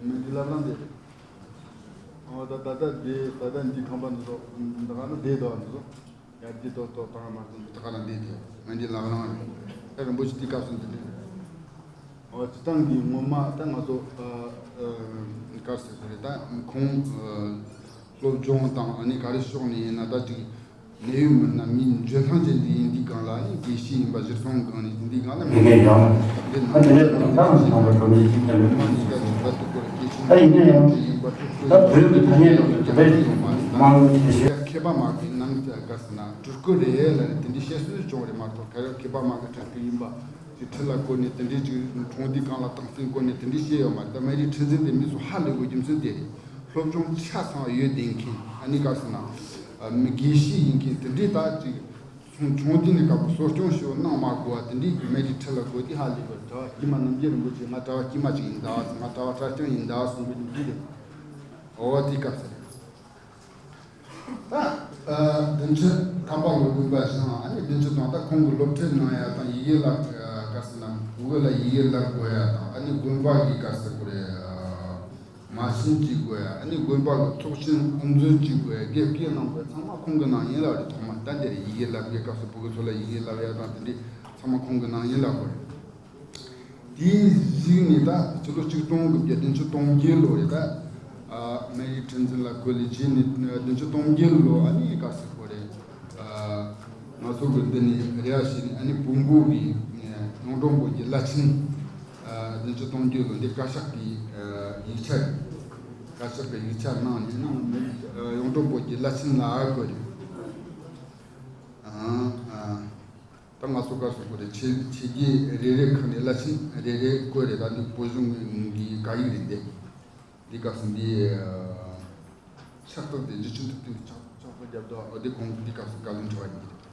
སྨན་རིའི་བླ་བྲང་དེ་རེད། ཨོ་ད་ད་ལྟ་དེ་ད་ལྟ་འདི་ཁང་པ་འདི་ཚོ་འདི་ག་ན་བསྡད་འདུག་འདི་ཚོ་ཡར་རྒྱས་ཏོག་ཏོག་བཏང་མ་སོང་། འདི་ག་ན་བསྡད་དེ་སྨན་རིའི་བླ་བྲང་རེད། ད་རིན་པོ་ཆེ་དེ་སྐབས་སུ་འདི་འདྲ་རེད། ཨོ་སྤྱིར་བཏང་གི་ངོ་མ་ད་ང་ཚོ་ཨ་ཨ་ག་རེ་ཟེར་དགོས་རེད། ད་ཁོང་ཨ་སློབ་སྦྱོང་དང་ཨ་ནི་ག་རེ་ཕྱོགས་ནས་ཡིན་ན་ད་ཅིག་གནད་ཡོད་མི་སྣ་མིའི་འཇོན་ཐང་ཅན་དེ་ཡིན་དུས་གང་ལ་ནི་དགེ་བཤེས་ཡིན་པ་གཞིར་བཟུང་གང་ནས་ཡིན་དུས་གང་ལ་མི་དགེ་ཡང་ཨ་དེ་ནས་ད་ད་ཞིག་ཡོང་བའི་སྒྲོམ་གཞི་ཅིག་ཀྱང་མི་མང་ཞིག་ད་ཅིག་ད་དུ་སྐོར་གྱི་ཆེན་པོ་ཡིན་ན་ཡང་ཡིན་པ་ད་བོད་ཀྱི་ཐ་སྙད་ལ་དེ་འདྲ་ཡོད་མ་རེད། མང་ཆེ་ཤོས་མཁས་པ་མ་གི་ནང་དུ་དགའ་ས་ན་སྤྲུལ་སྐུ་རེད་ལ་ནི་དེ་འདྲའི་བཤད་སྲོལ་བྱུང་རེད་མ་གཏོགས། ག་རེ་མཁས་པ་མ་གི་སྤྲུལ་སྐུ་ཡིན་པ་ཅིག་ཁྲི་ལ་བཀོད་ནས་དེ་འདྲའི་ཅིག་གྲོངས་དུས་གང་ལ་སྟངས་འཛིན་བཀོད་ནས་དེ་འདྲའི་བཤད་ཡོད་མ་རེད། ད་སྨན་རིའི་ཁྲི་འཛིན་དེ་མི་ཚོ་ཧ་ལས་དགོས་རྒྱུ་མཚན་དེ་རེད། སློབ་སྦྱོང་ཆ་ཚང་ཡོད་བསྡད་མཁན། ཨ་ནི་ག་ཟེར་ན་མི་དགེ་བཤེས་ཡིན་མཁན་དེ་འདྲའི་ད་ཅིག་ཆུང་ཆུང་དུས་ནས་དཀར་པོ་གསོ་སྐྱོང་ཞིག་གནང་མ་དགོས་པ་དེ་འདྲའི་གི་སྨན་རིའི་ཁྲི་ལ་བཀོད་དེ་ཧ་ལས་པར་གྲྭ་བ་དཀྱུས་མ་རྣམ་རྒྱལ་རིན་པོ་ཆེ་ང་གྲྭ་བ་དཀྱུས་མ་ཅིག་ཡིན་ད་ཟེར། ང་གྲྭ་བ་གྲྭ་རྐྱང་ཡིན་ད་ཟེར་འདི་འདི་རེད། འོ་དེ་སྐབས་སུ་རེད། ད་ཨ་བདུན་ཅུ་ཐམ་པ་ལོ་དགོན་པ་བཞེངས། ཨ་ནི་བདུན་ཅུ་དང་ད་ཁོང་གི་སློབ་ཁྲིད་གནང་ཡ་དང་ཡི་གེ་བསླབ་ག་ཟེར་ན་བོད་ལ་ཡི་གེ་བསླབ་དགོས་ཡ་དང་། ཨ་ནི་དགོན་པ་གི་ག་ཟེར་དགོས་རེད། མ་བྱན་གཅིག་དགོས་ཡ། ཨ་ནི་དགོན་པ་གི་ཚོགས་ཆེན་དབུ་འཛུགས་གཅིག་དགོས་ཡ། དགེ་བསྐོས་གནང་དགོས་ཡ་ཚང་མ་ཁོང་གིས་གནང་ཡིན་ལབ་རེད། ཐོག་མ་ད་འདིར་ཡི་གེ་བསླབ་པའི་སྐབས་སུ་བོད་ཀྱི་ཚོ་ལ་ཡི་གེ་བསླབ་ཡ་དང་དེ་འདྲའི་ཚང་མ་ཁོང་གིས་གནང་ཡིན་ལབ་དགོས་རེད། དེའི་གཞུག་ནས་ད་ཕྱི་ལོ་ཆིག་སྟོང་དགུ་བརྒྱ་བདུན་ཅུ་དོན་བརྒྱད་ལོ་རེད། ད་ཨ་སྨན་རིའི་ཁྲི་འཛིན་ལ་བཀོད་ལས་བྱས་ནས་བདུན་ཅུ་དོན་བརྒྱད་ལོ་ཨ་ནི་ག་ཟེར་དགོས་རེད། ང་ཚོ་གི་འདི་ནས་རེ་བ་བྱས་ནས། ཨ་ནི་བོན་པོ་གི་གཡུང་དྲུང་བོན་གྱི་བླ་ཆེན་བདུན་ཅུ་དོན་བརྒྱད་ལོ་འདི་བཀའ་ཤག་གི་ཡིག་ཆ་རེད། བཀའ་ཤག་གི་ཡིག་ཆ་གནང་ནས་ནང་གཡུང་དྲུང་བོན་གྱི་བླ་ཆེན་ལ་བཀོད་རེད། ཨ་ཨ་ད་ང་ཚོ་ག་ཟེར་དགོས་རེད། ཆོས་ཆོས་བརྒྱུད་རེ་རེ་ཁག་ནས་བླ་ཆེན་རེ་རེ་བཀོད་རེད། ད་འདི་བོད་གཞུང་གི་བཀའ་ཡིག་རེད་འདི། འདི་སྐབས་སུ་འདི་ཕྱག་རྟགས་དེ་རྗེ་བཙུན་ཐུབ་བསྟན་གྱིས་ཕྱག་ཕྱག་རྟགས་བརྒྱབ་འདུག་འོ་དེ་ཁོང་འདི་སྐབས་སུ་བཀའ་བློན་ཁྲི་པ་ཡིན་གྱི་རེད།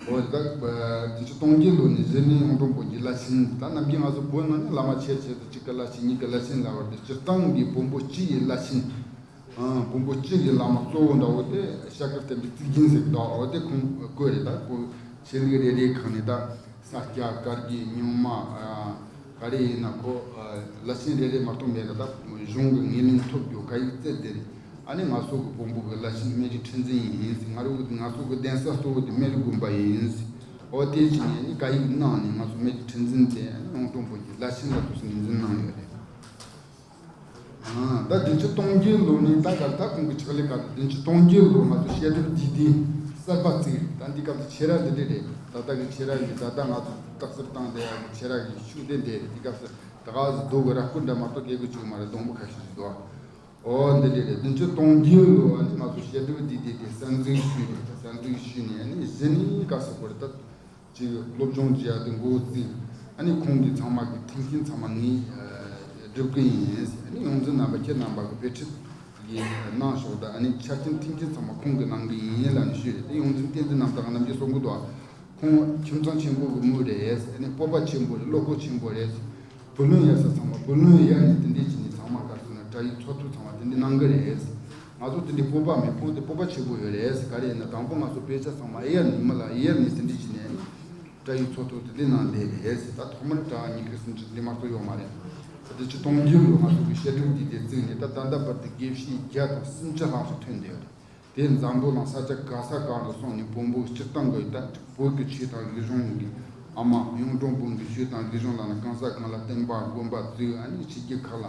འོ་ད་བདུན་ཅུ་སྟོང་བརྒྱད་ལོ་ནས་གཞི་ནས་གཡུང་དྲུང་བོན་གྱི་བླ་ཆེན། ད་ནམ་རྒྱུན་ང་ཚོ་བོན་ནང་ནས་བླ་མ་ཆེ་ཆེ་དང་གཅིག་གི་བླ་ཆེན་གཉིས་ཀྱི་བླ་ཆེན་ལབ་པ་དེ་སྤྱིར་བཏང་གི་བོན་པོ་སྤྱི་ཡི་བླ་ཆེན། ཨ། བོན་པོ་སྤྱི་ཡི་བླ་མ་གཙོ་བོ་འདྲ་བོ་དེ་ཤཱཀྱ་བསྟན་པའི་གཙུག་རྒྱན་ཟེར་གི་འདུག་འོ་དེ་ཁོང་བཀོད་རེད། ད་བོད་ཆོས་ལུགས་རེ་རེའི་ཁག་ནས་ད་ས་སྐྱ་བཀའ་བརྒྱུད་རྙིང་མ། ཨ། ག་རེ་ཡིན་ན་ཁོ། ཨ། བླ་ཆེན་རེ་རེ་མ་གཏོགས་མེད་ལ། ད་གཞུང་གི་ངོས་ལེན་ཐོབ་རྒྱུ་ག་ཡིག་རྩལ་དེ་རེད། ཨ་ནི་ང་ཚོ་གི་བོན་པོ་གི་བླ་ཆེན་སྨན་རི་ཁྲི་འཛིན་ཡིན་ཟེར། ང་རང་ང་ཚོ་གི་གདན་ས་གཙོ་བོ་དེ་སྨན་རི་དགོན་པ་ཡིན་ཟེར། འོ་དེ་བྱས་ནས་ནི་བཀའ་ཡིག་གནང་ནས་ང་ཚོ་སྨན་རི་ཁྲི་འཛིན་དེ་ཨ་ནི་གཡུང་དྲུང་བོན་གྱི་བླ་ཆེན་ལ་དུ་ངོས་འཛིན་གནང་ཡོད་རེད། ཨ། ད་བདུན་ཅུ་སྟོང་བརྒྱད་ལོ་ནས་ད་གར་ད་ཁོང་གི་ཕྱག་ལས་ག་རེ། བདུན་ཅུ་སྟོང་བརྒྱད་ལོ་ང་ཚོ་བཤད་སྒྲུབ་འདུས་སྡེ་གསར་པ་བཙུགས་རེད། ད་འདི་སྐབས་སུ་ཆེ་ར་འདི་འདྲ་རེད། ད་ལྟ་གི་ཆེ་ར་ཡིན། ད་ལྟ་ང་ཚོ་རྟགས་གསལ་བཏང་བསྡད་ཡ་གི་ཆེ་ར་གི་ཤུགས་ལྡན་དེ་རེད། འདི་སྐབས་སུ་ད་ག་ཟེ་རྡོ་གི་ར་སྐུ་འདྲ་མ་གཏོགས་གལ་གི་བཅུག་མ་རེད། སྡོང་པོ་ཁ་ཤས་ཤིག་འདུག་འོ་འདི་འདྲ་རེད། བདུན་ཅུ་སྟོང་བརྒྱད་ལོ་ཨ་ནི་ང་ཚོ་བཤད་སྒྲུབ་འདུས་སྡེ་དེ་གསར་འཛུགས་ཞུས་རེད། གསར་འཛུགས་ཞུས་ནས་ཨ་ནི་གཞི་ནས་ག་ཟེ་དགོས་རེད། ད་ཅིག་སློབ་སྦྱོང་བྱེད་ཡ་དེ་འགོ་བཙུགས། ཨ་ནི་ཁོང་གི་ཚང་མ་གི་མཐུན་རྐྱེན་ཚང་མ་ངས་སྒྲུབ་གི་ཡིན། ཨ་ནི་ཡོངས་འཛིན་རྣམ་པ་ཁྱེད་རྣམ་པ་གི་དཔེ་ཁྲིད་ཡིན་གནང་ཤོག་ད་ཨ་ནི་ཆ་རྐྱེན་མཐུན་རྐྱེན་ཚང་མ་ཁོང་གི་གནང་གི་ཡིན་ལབ་ནས་ཞུས་རེད། དེ་ཡོངས་འཛིན་བསྟན་འཛིན་རྣམ་དག་རྣམ་རྒྱལ་གསུང་གི་འདུག་ཁོང་ཁྱིམ་ཚང་ཆེན་པོ་གི་མོ་རེད། ཨ་ནི་སྤོབས་པ་ཆེན་པོ་རེད། བློ་ཁོག་ཆེན་པོ་རེད། བུ་ལོན་གཡར་ས་ཚང་མ་བུ་ལོན་གཡར་ནས་དེ་འདྲས་བྱས་ནས་ཚང་མ་ག་རེ་ཟེར་ན་དགྲ་ཡི་ཚོགས་གཏོར་ཚང་མ་དེ་འདྲས་གནང་གི་རེད། ང་ཚོ་དེ་འདྲའི་སྤོབས་པ་མེད། ཁོང་དེ་སྤོབས་པ་ཆེ་པོ་ཡོད་རེད། ག་རེ་ཡིན་ན་དང་པོ་ང་ཚོ་དཔེ་ཆ་ཚང་མ་གཡར་ནས་མི་ལ་གཡར་ནས་དེ་འདྲ་བྱས་ནས་དགྲ་ཡི་ཚོགས་གཏོར་དེ་འདྲ་གནང་བསྡད་རེད། ད་ཐོག་མར་དགྲ་ཉིས་ཀ་སུམ་ཅུ་དེ་མ་གཏོགས་ཡོད་མ་རེད། ད་དེ་ཅི་གཏོང་རྒྱུ་ལོ་ང་ཚོ་གི་བཤད་སྒྲུབ་འདི་དེ་བཙུགས་ནས་ད་ད་ལྟ་བར་དུ་དགེ་བཤེས་བརྒྱ་དང་སུམ་ཅུ་ལྷག་ཙམ་ཐོན་བསྡད་ཡོད་རེད། དེ་འཛམ་བུ་གླིང་ས་ཆ་ག་ས་ག་ལ་སོང་ནས་བོན་པོ་སྤྱིར་བཏང་གི་ད་བོད་ཀྱི་ཆོས་དང་རིག་གཞུང་གི་ཨ་མ་གཡུང་དྲུང་བོན་གྱི་ཆོས་དང་རིག་གཞུང་ལ་ན་གང་ས་གང་ལ་བསྟན་པ་དགོན་པ་བཙུགས། ཨ་ནི་ཕྱི་རྒྱལ་ཁག་ལ་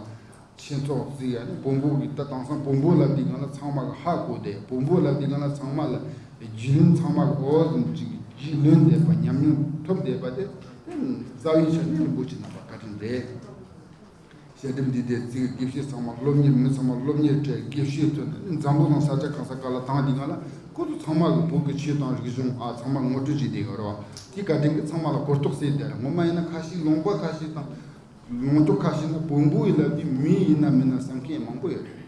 ཆོས་ཚོགས་བཙུགས། ཨ་ནི་བོན་པོ་གི་ད་དེང་སང་བོན་པོ་ལབ་དུས་སྒང་ལ་ཚང་མ་གི་ཧ་གོ་བསྡད། བོན་པོ་ལབ་དུས་སྒང་ལ་ཚང་མ་ལ་རྒྱུས་ལོན་ཚང་མ་གི་འོ་ཟིན་ཅིག་རྒྱུས་ལོན་བསྡད་པ། ཉམས་མྱོང་ཐོབ་བསྡད་པ་དེ་རྩ་བའི་ཆ་ནས་རིན་པོ་ཆེ་རྣམ་པ་བཀའ་དྲིན་རེད། བཤད་སྒྲུབ་འདི་དེ་བཙུགས། དགེ་བཤེས་ཚང་མ་སློབ་གཉེར། མི་ཚང་མ་སློབ་གཉེར་སྤྲད། དགེ་བཤེས་ཚོ་ནི་འཛམ་བུ་གླིང་ས་ཆ་གང་ས་ག་ལ་བཏང་དུས་སྒང་ལ་ཁོ་ཚོ་ཚང་མ་གི་བོད་ཀྱི་ཆོས་དང་རིག་གཞུང་ཨ་ཚང་མ་ངོ་སྤྲོད་བྱས་བསྡད་ཡོད་རེད་བ། དེ་བཀའ་དྲིན་གྱིས་ཚང་མ་ལ་གོ་རྟོགས་སད་བསྡད་རེད། ངོ་མ་ཡིན་ན་ཁ་ཤས་ལུང་པ་ཁ་ཤས་དང་ལུང་ཕྱོགས་ཁ་ཤས་ན་བོན་པོ་ཡིན་ལབ་དུས་མི་ཡིན་ན་མིན་ན་བསམ་མཁན་མང་པོ་ཡོད་རེད།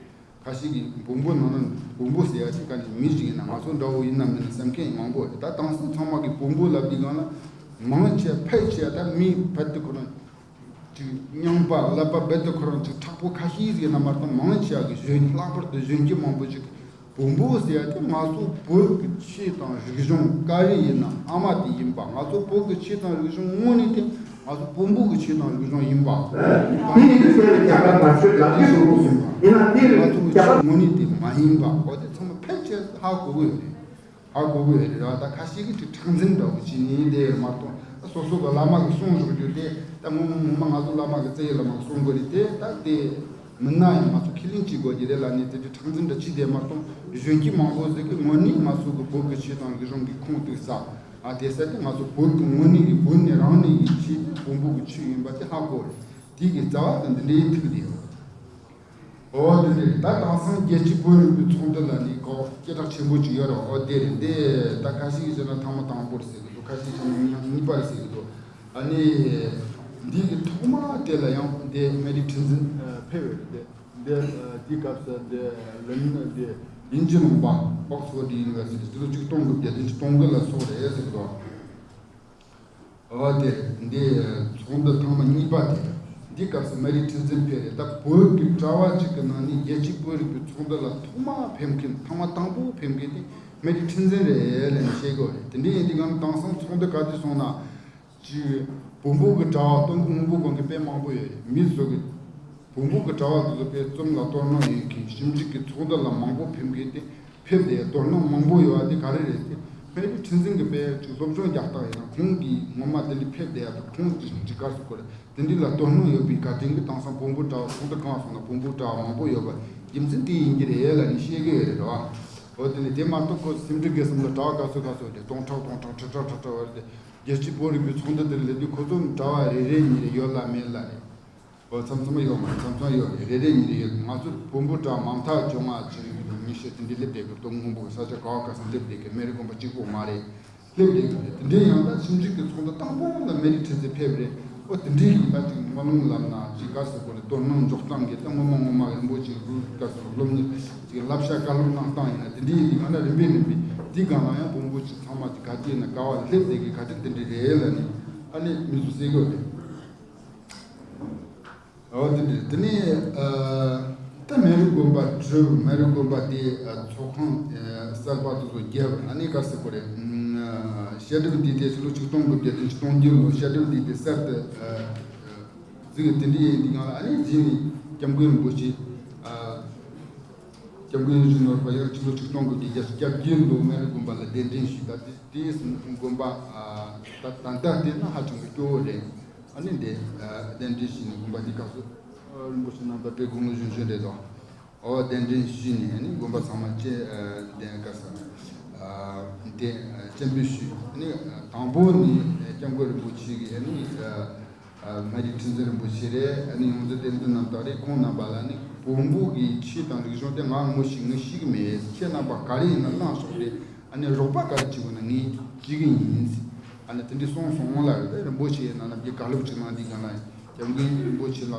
ཁ་ཤས་ཀྱིས་བོན་པོ་ནང་ན་བོན་པོ་ཟེར་ཡ་ཅིག་ག་ནས་མི་ཞིག་ཡིན་ན་ང་ཚོ་འདྲ་བོ་ཡིན་ན་མིན་ན་བསམ་མཁན་མང་པོ་ཡོད་རེད། ད་དེང་སང་ཚང་མ་གིས་བོན་པོ་ལབ་དུས་སྒང་ལ་མང་ཆེ་ཕལ་ཆེ་ད་མི་ཕལ་དུ་ཁོ་རང་ཅིག་རྙིང་པ་ཀླད་པ་རྦད་དེ་ཁོ་རང་ཅིག་མཁྲེགས་པོ་ཁ་ཤས་ཟིག་ཡིན་ན་མ་གཏོགས་མང་ཆེ་བ་གི་གཞོན་ལྷག་པར་དུ་གཞོན་སྐྱེས་མང་པོ་ཅིག་བོན་པོ་ཟེར་ཡ་དེ་ང་ཚོ་བོད་ཀྱི་ཆོས་དང་རིག་གཞུང་ག་རེ་ཡིན་ན་ཨ་མ་དེ་ཡིན་པ། ང་ཚོ་བོད་ཀྱི་ཆོས་དང་རིག་གཞུང་དངོས་གནས་དེ་ང་ཚོ་བོན་པོ་གི་ཆོས་དང་རིག་གཞུང་ཡིན་པ། དེ་ཡིན་དུས་ཟེར་ནས་རྒྱ་གར་མ་ཆོས་ལབ་ཀྱི་འདུག་ཡིན་ན་དེ་ང་ཚོ་གི་རྒྱ་གར་ཆོས་དངོས་གནས་དེ་མ་ཡིན་པ། འོ་དེ་ཚང་མ་ཕལ་ཆེར་ཧ་གོ་གི་ཡོད་རེད། ཧ་གོ་གི་ཡོད་རེད་ར། ད་ཁ་ཤས་ཀྱིས་ཅིག་མཁྲེགས་འཛིན་འདྲ་བོ་བྱས་ནས་བསྡད་ཡོད་མ་གཏོགས། ད་སོ་སོ་གི་བླ་མ་གི་གསུང་བཞག་རྒྱུ་དེ་ད་ངོ་མ་ངོ་མ་ང་ཚོ་བླ་མ་གི་རྩ་བའི་བླ་མ་གི་གསུང་དགོས་རེད་དེ། ད་དེ་མིན་ན་ཡང་ང་ཚོ་ཁས་ལེན་བྱེད་དགོས་ཀྱི་རེད་ལབ་ནས་དེ་འདྲའི་མཁྲེགས་འཛིན་འདྲ་བྱས་བསྡད་མ་གཏོགས། གཞོན་སྐྱེས་མང་པོ་ཟིག་གིས་དངོས་གནས་ང་ཚོ་གི་བོད་ཀྱི་ཆོས་དང་རིག་གཞུང་གི་ཁུངས་གཏུགས་ས་ཨ་དེ་ས་དེ་ང་ཚོ་བོད་ཀྱི་དངོས་གནས་ཀྱི་བོད་ནས་རང་ནས་ཀྱི་ཆོས་དེ་བོན་པོ་གི་ཆོས་ཡིན་པ་དེ་ཧ་གོ་རེད། དེ་གི་རྩ་བ་དེ་འདི་འདྲའི་ཐུག་བསྡད་ཡོད། འོ་དེ་འདྲ་རེད། ད་དེང་སང་རྒྱལ་སྤྱིའི་བོད་རིག་པའི་ཚོགས་འདུ་ལབ་ནས་ཁོ་སྐད་གྲགས་ཆེན་པོ་ཅིག་ཡོད་རེད། འོ་དེ་རེད། འདི་ད་ཁ་ཤས་ཀྱིས་བཤད་ན་ཐེངས་མ་དང་པོ་རེད་ཟེར་གི་འདུག་ཁ་ཤས་ཀྱིས་བཤད་ན་གཉིས་པ་རེད་ཟེར་གི་འདུག་ཨ་ནི་འདི་གི་ཐོག་མ་དེ་ལ་ཡང་འདི་སྨན་རི་ཁྲི་འཛིན་ཕེབས་ཡོད་རེད། འདི་འདི་དེའི་སྐབས་སུ་འདི་ལོན་འདི་དབྱིན་ཇི་ལུང་པ་Oxford University དེ་ལོ་ཆིག་སྟོང་དགུ་བརྒྱ་བདུན་ཅུ་དོན་དགུ་ལ་སོགས་རེད་ཟེར་གི་འདུག་འོ་དེ་འདི་ཚོགས་འདུ་ཐེངས་མ་གཉིས་པ་དེ་རེད། འདི་སྐབས་སུ་སྨན་རི་ཁྲི་འཛིན་ཕེབས་རེད། ད་བོད་ཀྱི་གྲྭ་བ་གཅིག་གི་ནང་ནས་རྒྱལ་སྤྱིའི་བོད་རིག་པའི་ཚོགས་འདུ་ལ་ཐོག་མ་ཕེབས་མཁན་ཐེངས་མ་དང་པོ་ཕེབས་མཁན་དེ་སྨན་རི་ཁྲི་འཛིན་རེད་ལབ་ནས་བཤད་དགོས་རེད། དེ་འདྲ་ཡིན་དུས་སྒང་དེང་སང་ཚོགས་འདུ་ག་དུས་སོང་ན་ཅིག་བོན་པོ་གི་གྲྭ་བ་སྟོན་ཁ་སྔོན་པོ་གོན་མཁན་དཔེ་མང་པོ་ཡོད་རེད། མི་ཚོ་གི་བོན་པོ་གི་གྲྭ་བ་དེ་ཚོ་དཔེ་རྩོམ་ལ་དོ་སྣང་ཡོད་མཁན། ཞིབ་འཇུག་གི་ཚོགས་འདུ་ལ་མང་པོ་ཕེབས་མཁན་དེ། ཕེབས་བསྡད་དོ་སྣང་མང་པོ་ཡོད་པ་དེ་ག་རེ་རེད་དེ། སྨན་རི་ཁྲི་འཛིན་གྱི་དཔེ་ཅིག་སློབ་སྦྱོང་རྒྱག་སྟངས་ཡིན་ན་ཁོང་གིས་ངོ་མ་དེ་འདྲ་ཕེབས་བསྡད་ཡ་དང་ཁོང་གིས་ཅིག་ག་རེ་ཟེར་དགོས་རེད། དེ་འདྲ་ལ་དོ་སྣང་ཡོད་པའི་བཀའ་དྲིན་གྱིས་དེང་སང་བོན་པོ་གྲྭ་བ་ཚོགས་འདུ་གང་སོང་ན་བོན་པོ་གྲྭ་བ་མང་པོ་ཡོད་པ་རྒྱུ་མཚན་དེ་ཡིན་གྱི་རེད་ལབ་ནས་བཤད་ཀྱི་ཡོད་རེད་ར། འོ་དེ་ནས་དེ་མ་གཏོགས་ཁོ་སེ་འབྲུ་དགེ་གསུམ་ལ་གྲྭ་བ་ག་ཚོད་ག་ཚོད་རེད། སྟོང་ཕྲག་སྟོང་ཕྲག་ཁྲི་ཕྲག་ཁྲི་ཕྲག་བ་རེད་དེ། རྒྱལ་སྤྱིའི་བོད་རིག་པའི་ཚོགས་འདུ་དེར་སླེབས་དུས་ཁོ་ཚོ་གྲྭ་བ་རེ་རེ་གཉིས་རེ་ཡོད་ལ་མེད་ལ་རེད། འོ་མཚམས་མཚམས་ཡོད་མ་རེད། མཚམས་མཚམས་ཡོད་རེད། རེ་རེ་གཉིས་རེ་ཡོད། ང་ཚོ་བོན་པོ་གྲྭ་མང་ཐག་ཆོད་ང་ཅིག་ཉི་ཤུ་དེ་འདྲའི་སླེབས་བསྡད་ཀྱི་འདུག་སྔོན་པོ་གི་ས་ཆ་ག་བ་ག་ས་སླེབས་བསྡད་ཀྱི་སྨན་རི་དགོན་པ་གཅིག་པོ་མ་རེད། སླེབས་བསྡད་ཀྱི་རེད། དེ་འདྲའི་ཡང་ད་ཞིབ་འཇུག་གི་ཚོགས་འདུ་དང་པོ་ལ་སྨན་རི་ཁྲི་འཛིན་ཕེབས་རེད། འོ་དེ་འདྲའི་ཡིན་ད་ཅིག་སྨོན་ལམ་ལབ་ན་ཅིག་ག་ཟེར་དགོས་རེད། དོ་སྣང་འཇོག་སྟངས་ཀྱི་ད་ངོ་མ་ངོ་མ་རིན་པོ་ཆེ་གི་ག་ཟེར་སློབ་གཉེར་ཅིག་བསླབ་བྱ་བཀའ་སློབ་གནང་སྟངས་ཡིན་ན་དེ་འདྲའི་ཡིན་དུས་ང་ད་རིམ་པས་རིམ་པས་དེའི་སྒང་ལ་ཡང་བོན་པོ། ཚང་མ་གི་ག་དུས་ན་ཀ་བ་ལ་སླེབས་བསྡད་གི་ག་དུས་དེ་འདྲ་རེད་ལབ་ནས་ཨ་ནི་མི་ཚོ་ཟེར་གི་ཡོད་རེད། འོ་དེ་འདྲ། དེ་ནས་ཨ་ད་མེ་རི་དགོན་པ་གྲུབ། མེ་རི་དགོན་པ་དེ་ཨ་ཚོགས་ཁང་ཨ་གསར་པ་དེ་ཚོ་བརྒྱབ། ཨ་ནི་ག་ཟེར་དགོས་རེད། ཨ་བཤད་སྒྲུབ་འདི་དེ་ཕྱི་ལོ་ཆིག་སྟོང་དགུ་བརྒྱ་བདུན་ཅུ་དོན་བདུན་ལོ་བཤད་སྒྲུབ་འདི་དེ་གསར་དུ་ཨ་བཙུགས། དེ་འདྲ་ཡིན་དུས་སྒང་ལ་ཨ་ནི་རྗེས་ནས་སྐྱབས་མགོན་རིན་པོ་ཆེ་ཨ་སྐྱབས་མགོན་ཡིད་བཞིན་ནོར་བུ་ཡང་ཕྱི་ལོ་ཆིག་སྟོང་དགུ་བརྒྱ་བརྒྱད་ཅུ་གྱ་བརྒྱད་ལོ་མེ་རི་དགོན་པ་ལ་གདན་འདྲེན་ཞུས། ད་དེ་དེའི་དགོན་པ་ཨ་ད་ད་ལྟ་བལྟས་ན་ཧ་ཅང་གི་སྐྱོ་བོ་རེད། ཨ་ནི་འདི་ཨ་གདན་འདྲེན་ཞུས་ནས་དགོན་པ་འདི་སྐབས་སུ་ཨ་རིན་པོ་ཆེ་རྣམ་པ་དཔེ་དགུང་ལོ་གཞོན་གཞོན་རེད་དོ། ཨོ་གདན་འདྲེན་ཞུས་ནས་ཨ་ནི་དགོན་པ་ཚང་མ་བཅས་ཨ་གདན་ག་ས་ཨ་གདན་ཨ་སྤྱན་འབུལ་ཞུས། ཨ་ནི་ཨ་དང་པོ་ནི་ཨ་སྐྱབས་མགོན་རིན་པོ་ཆེ་གིས་ཨ་ནི་ཨ་ཨ་སྨན་རིའི་ཁྲི་འཛིན་རིན་པོ་ཆེ་རེད། ཨ་ནི་ཡོངས་འཛིན་བསྟན་འཛིན་རྣམ་དག་རེད། ཁོང་རྣམ་པ་ལ་ནི་བོན་པོ་གི་ཆོས་དང་རིག་གཞུང་དེ་ང་ངོ་ཤེས་ངས་ཤེས་གི་མེད། ཁྱེད་རྣམ་པ་ག་རེ་ཡིན་ན་གནང་ཤོག་རེད། ཨ་ནི་རོགས་པ་ག་རེ་བྱེད་དགོས་ན་ངས་བྱེད་གི་ཡིན། ཨ་ནི་དེ་འདྲའི་གསུངས་སོང་ལ་རེད། རིན་པོ་ཆེ་ཡིན་ན་ནམ་རྒྱུན་བཀའ་སློབ་ཅིག་གནང་དུས་སྒང་ལ་སྐྱབས་མགོན་རིན་པོ་ཆེ་ལ་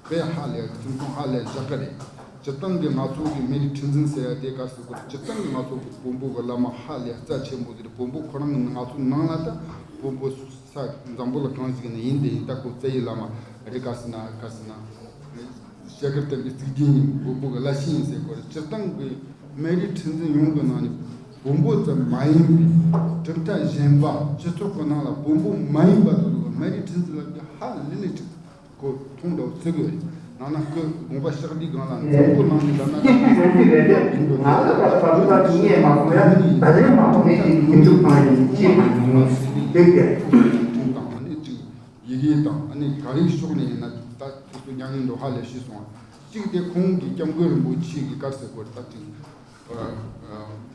དཔེ་ཧ་ལས་ཁྲིམས་སྐྱོང་ཧ་ལས་བཞག་གི་རེད། སྤྱིར་བཏང་གི་ང་ཚོ་གི་སྨན་རིའི་ཁྲི་འཛིན་ཟེར་ཡ་དེ་ག་ཟེར་དགོས་རེད། སྤྱིར་བཏང་གི་ང་ཚོ་གི་བོན་པོ་གི་བླ་མ་ཧ་ལས་རྩ་ཆེན་པོ་ཟེར། བོན་པོ་ཁོ་རང་གི་ང་ཚོ་ནང་ལ་ད་བོན་པོ་ས་འཛམ་བུ་གླིང་གང་ཞིག་ནས་ཡིན་དེ་ཡིན། ད་ཁོ་རྩ་བའི་བླ་མ་རེད། ག་ཟེར་ན་ག་ཟེར་ན་ཤེལ་དཀར་བསྟན་པའི་གཙུག་རྒྱན་ཡིན། བོན་པོ་གི་བླ་ཆེན་ཡིན་ཟེར་དགོས་རེད། སྤྱིར་བཏང་གི་སྨན་རིའི་ཁྲི་འཛིན་ཡོངས་ཀྱི་ནང་ནས་བོན་པོ་ཙམ་མ་ཡིན་པའི་གྲུབ་མཐའ་གཞན་པ་སྤྱི་ཚོགས་ཀྱི་ནང་ལ་བོན་པོ་མ་ཡིན་པ་དེ་ཚོ་གི་སྨན་རིའི་ཁྲི་འཛིན་ལ་ཧ་ལས་ནས་ཅིག་ཁོ་མཐོང་འདྲ་བོ་བརྩི་གི་ཡོད་རེད། ནང་ན་ཁོས་དགོངས་པ་བཞག་དུས་སྒང་ལ་འཛམ་བུ་གླིང་ནས་ད་ན་ཡིན་འགྲོ་ནས་ད་ལྟ་བར་དུ་ད་ངས་མ་གོ་ཡ་ད་ལན་མ་གོ་ནས་ཅིག་ཡིན་འདུག་མ་ཡིན་ཅིག་མ་ཡིན་ཅིག་གལ་ཆུང་ཆུང་དང་ཨ་ནི་ཅིག་ཡི་གེ་དང་ཨ་ནི་ག་རེའི་ཕྱོགས་ནས་ཡིན་ན་ད་དེ་ཚོ་མྱ་ངན་འགྲོ་ཧ་ལས་ཤེས་སོང་། གཅིག་དེ་ཁོང་གིས་སྐྱབས་མགོན་རིན་པོ་ཆེ་གི་བཀའ་ཟེར་དགོས་རེད། ད་ཅིག་ཨ་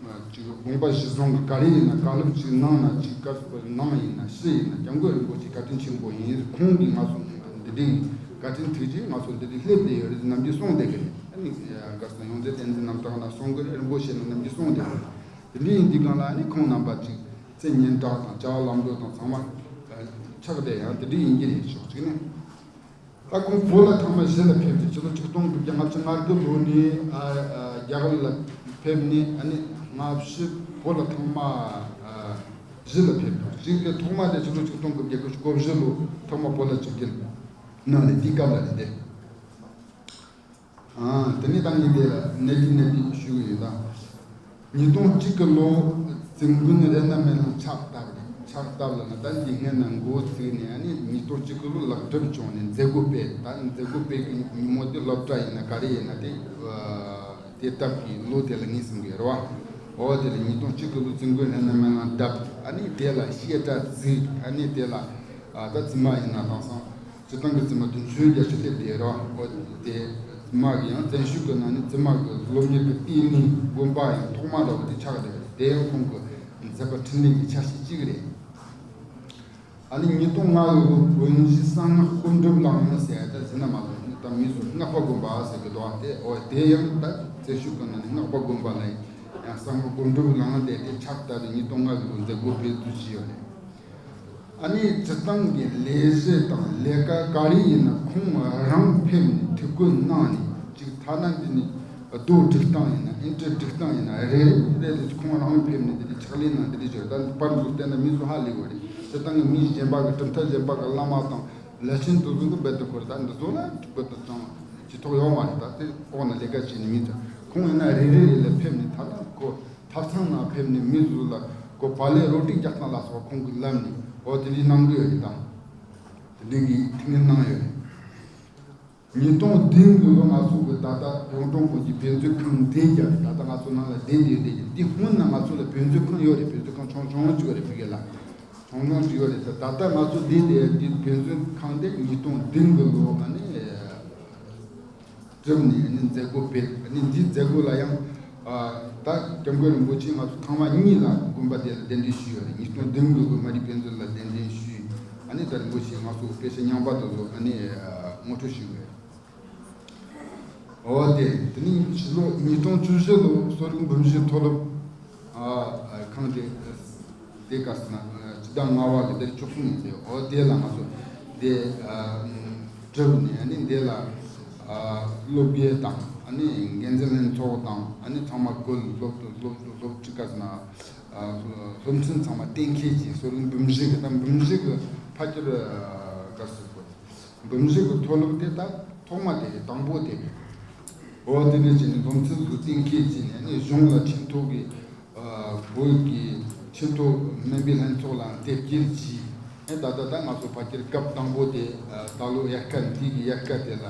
ཨ་ཅིག་དགོངས་པ་གཞིར་བཟུང་གི་ག་རེ་ཡིན་ན་བཀའ་སློབ་ཅིག་གནང་ན་ཅིག་བཀའ་སློབ་གནང་ཡིན་ན་ཞུ་ཡིན་ན་སྐྱབས་མགོན་རིན་པོ་ཆེ་བཀའ་དྲིན་ཆེན་པོ་ཡིན། ཁོང་གིས་ང་ཚོ་འདི་འདྲའི་བཀའ་དྲིན་ཐུགས་རྗེ་ང་ཚོ་འདི་འདྲའི་སླེབས་བསྡད་ཡོད་རེད་ནམ་རྒྱུན་གསུངས་བསྡད་གི་རེད། ཨ་ནི་ག་ས་ཡོངས་འཛིན་བསྟན་འཛིན་རྣམ་དག་ན་གསུང་གི་རེད། རིན་པོ་ཆེ་ན་ནམ་རྒྱུན་གསུངས་བསྡད་གི་རེད། དེ་འདྲ་ཡིན་དུས་སྒང་ལ་ཨ་ནི་ཁོང་རྣམ་པ་ཅིག་ཚེ་སྙན་གྲགས་དང་བྱ་བ་ལམ་འགྲོ་དང་ཚང་མ་ཆགས་བསྡད་ཡང་དེ་འདྲ་ཡིན་གྱི་རེད། ཕྱོགས་གཅིག་ནས། ད་ཁོང་བོད་ལ་ཐེངས་མ་བཞི་ལ་ཕེབས་ཏེ་ཕྱི་ལོ་ཆིག་སྟོང་དགུ་བརྒྱ་ལྔ་བཅུ་ང་དགུ་ལོ་ནས་ཨ་ཨ་རྒྱ་གར་ལ་ཕེབས་ནས་ཨ་ནི་སྔ་ཕྱི་བོད་ལ་ཐེངས་མ་ཨ་བཞི་ལ་ཕེབས་འདུག་གཅིག་དེ་ཐོག་མ་དེ་ཕྱི་ལོ་ཆིག་སྟོང་དགུ་བརྒྱ་དགུ་བཅུ་གོ་བཞི་ལོ་ཐོག་མ་བོད་ལ་ཆིབས་བསྒྱུར་གནང་ནས་དེའི་སྐབས་ལ་རེད་དེ། ཨ་དེ་ནས་ད་ངས་དེ་ལ་གནད་དེ་གནད་དེ་ཞུ་གི་ཡོད་ད། ཉིས་སྟོང་གཅིག་གི་ལོ་བཙུན་དགོན་རཏྣ་སྨོན་ལམ་ཕྱག་བཏབ་རེད། ཕྱག་བཏབ་ལ་ན་ད་འདི་སྔོན་ན་འགོ་བཙུགས་ནས་ཨ་ནི་ཉིས་སྟོང་གཅིག་གི་ལོ་ལག་སྒྲུབ་བྱུང་ནས་མཛད་སྒོ་སྤེལ། ད་མཛད་སྒོ་སྤེལ་གི་ཉིན་མོ་དེ་སློབ་གྲྭ་ཡིན་ན་ག་རེ་ཡིན་ན་དེ་དེ་སྟབས་ཀྱི་ལོ་དེ་ལ་ངེས་ཟིན་གི་རེད་བ། འོ་དེ་ལ་ཉིས་སྟོང་གཅིག་གི་ལོ་བཙུན་དགོན་རཏྣ་སྨོན་ལམ་བཏབ། ཨ་ནི་དེ་ལ་བཤད་གྲྭ་བཙུགས། ཨ་ནི་དེ་ལ་ད་བཙུན་མ་ཡིན་ན་དེང་སང་། སྤྱིར་བཏང་གི་བཙུན་མ་བདུན་ཅུ་བརྒྱད་ཅུ་སླེབས་བསྡད་རོ། འོ་དེ་བཙུན་མ་གི་ཡང་བཙན་བྱོལ་གི་ནང་ནས་བཙུན་མ་གི་སློབ་གཉེར་གི་ལྟེ་གནས་དགོན་པ་ཡང་ཐོག་མ་འདྲ་བོ་དེ་ཆགས་བསྡད་རེད། དེ་ཡང་ཁོང་གི་མཛད་པ་འཕྲིན་ལས་ཀྱི་ཆ་ཤས་གཅིག་རེད། ཨ་ནི་ཉིས་སྟོང་ལྔ་གི་ལོ་བོན་གཞིས་གསང་སྔགས་སྒོམ་སྒྲུབ་གླིང་ཟེར་ཡ་ད་ཟེར་ན་མ་གཏོགས་ད་མི་ཚོ་སྔགས་པ་དགོན་པ་ཟེར་གི་འདུག་ཨ། དེ་འོ་དེ་ཡང་ད་བཙན་བྱོལ་གི་ནང་ནས་སྔགས་པ་དགོན་པ་ལ་ཡང་གསང་སྔགས་སྒོམ་སྒྲུབ་གླིང་དེ་དེ་ཆགས་བསྡད་དེ་ཉིས་སྟོང་ལྔ་གི་ལོ་མཛད་སྒོ་སྤེལ་དུ་བྱས་ཡོད་རེད། ཨ་ནི་སྤྱིར་བཏང་གི་ལས་གཞི་དང་ལས་ཀ་ག་རེ་ཡིན་ན་ཁོང་རང་ཕེབས་ནས་ཐུགས་ཁུར་གནང་ནས་ཅིག་ཐ་ན་འདི་ནི་རྡོ་སྒྲིག་སྟངས་ཡིན་ན་ཨིན་ཊི་སྒྲིག་སྟངས་ཡིན་ན་རེ་རེ་རེ་རེ་ཁོང་རང་ཕེབས་ནས་འདི་འདྲ་ཕྱག་ལས་གནང་འདི་འདྲ་བྱོས། ད་པར་འདུག་བལྟས་ན་མི་ཚོ་ཧ་ལས་པ་རེད། སྤྱིར་བཏང་གི་མི་གཞན་པ་གི་གྲུབ་མཐའ་གཞན་པ་གི་བླ་མ་དང་བླ་ཆེན་དེ་ཚོ་གི་རྦད་དེ་ཁོ་རེ་ད་འདི་ཚོ་ལ་གྲུབ་པ་དང་ཅི་ཐོག་ཡོང་བ་རེད། ད་དེ་ཨོ་ན་ལས་ཀ་བྱེད་ནི་མི་ཚོ་ཁོང་ཡིན་ན་རེ་རེ་རེ་ལ་ཕེབས་ནས་ཐ་ན་ཁོ། ཐབ་ཚང་ནང་ཕེབས་ནས་མི་ཚོ་ལ་ཁོ་བག་ལེབ་རོ་ཏི་རྒྱག་སྟངས་ལ་སོགས་ཁོང་གིས་ལབ་ནས་འོ་དེ་འདྲའི་གནང་གི་ཡོད་རེད་དང་། དེ་འདྲའི་གི་ཐུགས་ངལ་གནང་ཡོད་རེད། ཉིས་སྟོང་བདུན་གི་ལོ་ང་ཚོ་གི་ད་ལྟ་གཡུང་དྲུང་བོན་གྱི་བོད་མཛོད་ཁང་འདི་རྒྱ་ད་ལྟ་ང་ཚོ་ནང་ལ་བསྡད་བསྡད་བསྡད་ཀྱི་འདི་སྔོན་ན་ང་ཚོ་ལ་བོད་མཛོད་ཁང་ཡོད་རེད། བོད་མཛོད་ཁང་ཆུང་ཆུང་ཅིག་ཡོད་རེད། ཕ་གི་ལ་ཆུང་ཆུང་ཅིག་ཡོད་རེད། ད་ད་ལྟ་ང་ཚོ་བསྡད་བསྡད་འདི་བོད་མཛོད་ཁང་འདི་ཉིས་སྟོང་བདུན་གི་ལོ་ང་ནས། གྲུབ་ནས་ནི་མཛད་སྒོ་སྤེལ། ནི་འདིའི་མཛད་སྒོ་ལ་ཡང་ཨ་ད་སྐྱབས་མགོན་རིན་པོ་ཆེ་ང་ཚོ་ཐེངས་མ་གཉིས་ལ་དགོན་པ་དེ་ལ་གདན་འདྲེན་ཞུས་ཡོད་རེད། ཉིས་སྟོང་བདུན་གི་ལོ་མ་རི་དཔེ་མཛོད་ལ་གདན་འདྲེན་ཞུས། ཨ་ནི་ད་རིན་པོ་ཆེ་ང་ཚོ་དཔེ་ཆ་རྙིང་པ་དེ་ཚོ་ཨ་ནི་ངོ་སྤྲོད་ཞུས་ཡོད་རེད། འོ་དེ་དེ་ནི་ཕྱི་ལོ་ཉིས་སྟོང་བཅུ་བཞི་ལོ་གསོ་རིག་འབུམ་བཞིའི་མཐོ་སློབ། ཨ་ཁང་དེ་དེ་ག་ཟེར་ན་སྤྱི་ཟླ་ལྔ་པ་གི་དེ་བཅུ་གསུམ་ཡིན་ཟེར། འོ་དེ་ལ་ང་ཚོ་དེ་ཨ་གྲུབ་ནས་ཨ་ནི་དེ་ལ་ཨ་སློབ་དགེ་དང་ཨ་ནི་འགན་འཛིན་ལྷན་ཚོགས་དང་ཨ་ནི་ཚང་མ་བཀོད། སློབ་སློབ་སློབ་ཅི་ག་ཟེར་ན་ སློབ་ཚན་ཚང་མ་གཏན་འཁེལ་གྱིས། གསོ་རིག་འབུམ་བཞི་གི་ད་འབུམ་བཞི་གི་ཕ་སྐྱུར་ག་ཟེར་དགོས། འབུམ་བཞི་གི་མཐོ་སློབ་དེ་ད་ཐོག་མ་དེ་དང་པོ་དེ་རེད། འོ་དེ་འདྲ་བྱས་ནས་སློབ་ཚན་ཚོ་གཏན་འཁེལ་བྱས་ནས་ནི་གཞུང་ལ་ཁྲིམས་ཐོག་གི་བོད་ཀྱི་ཆེས་མཐོ་སྨན་པའི་ལྷན་ཚོགས་ལ་དེབ་སྐྱེལ་གྱིས། ཨེ་ད་ལྟ་ད་ང་ཚོ་ཕ་སྐྱུར་སྐབས་དང་པོ་དེ་ད་ལོ་དབྱར་ཁ་འདི་གི་དབྱར་ཁ་དེ་ལ་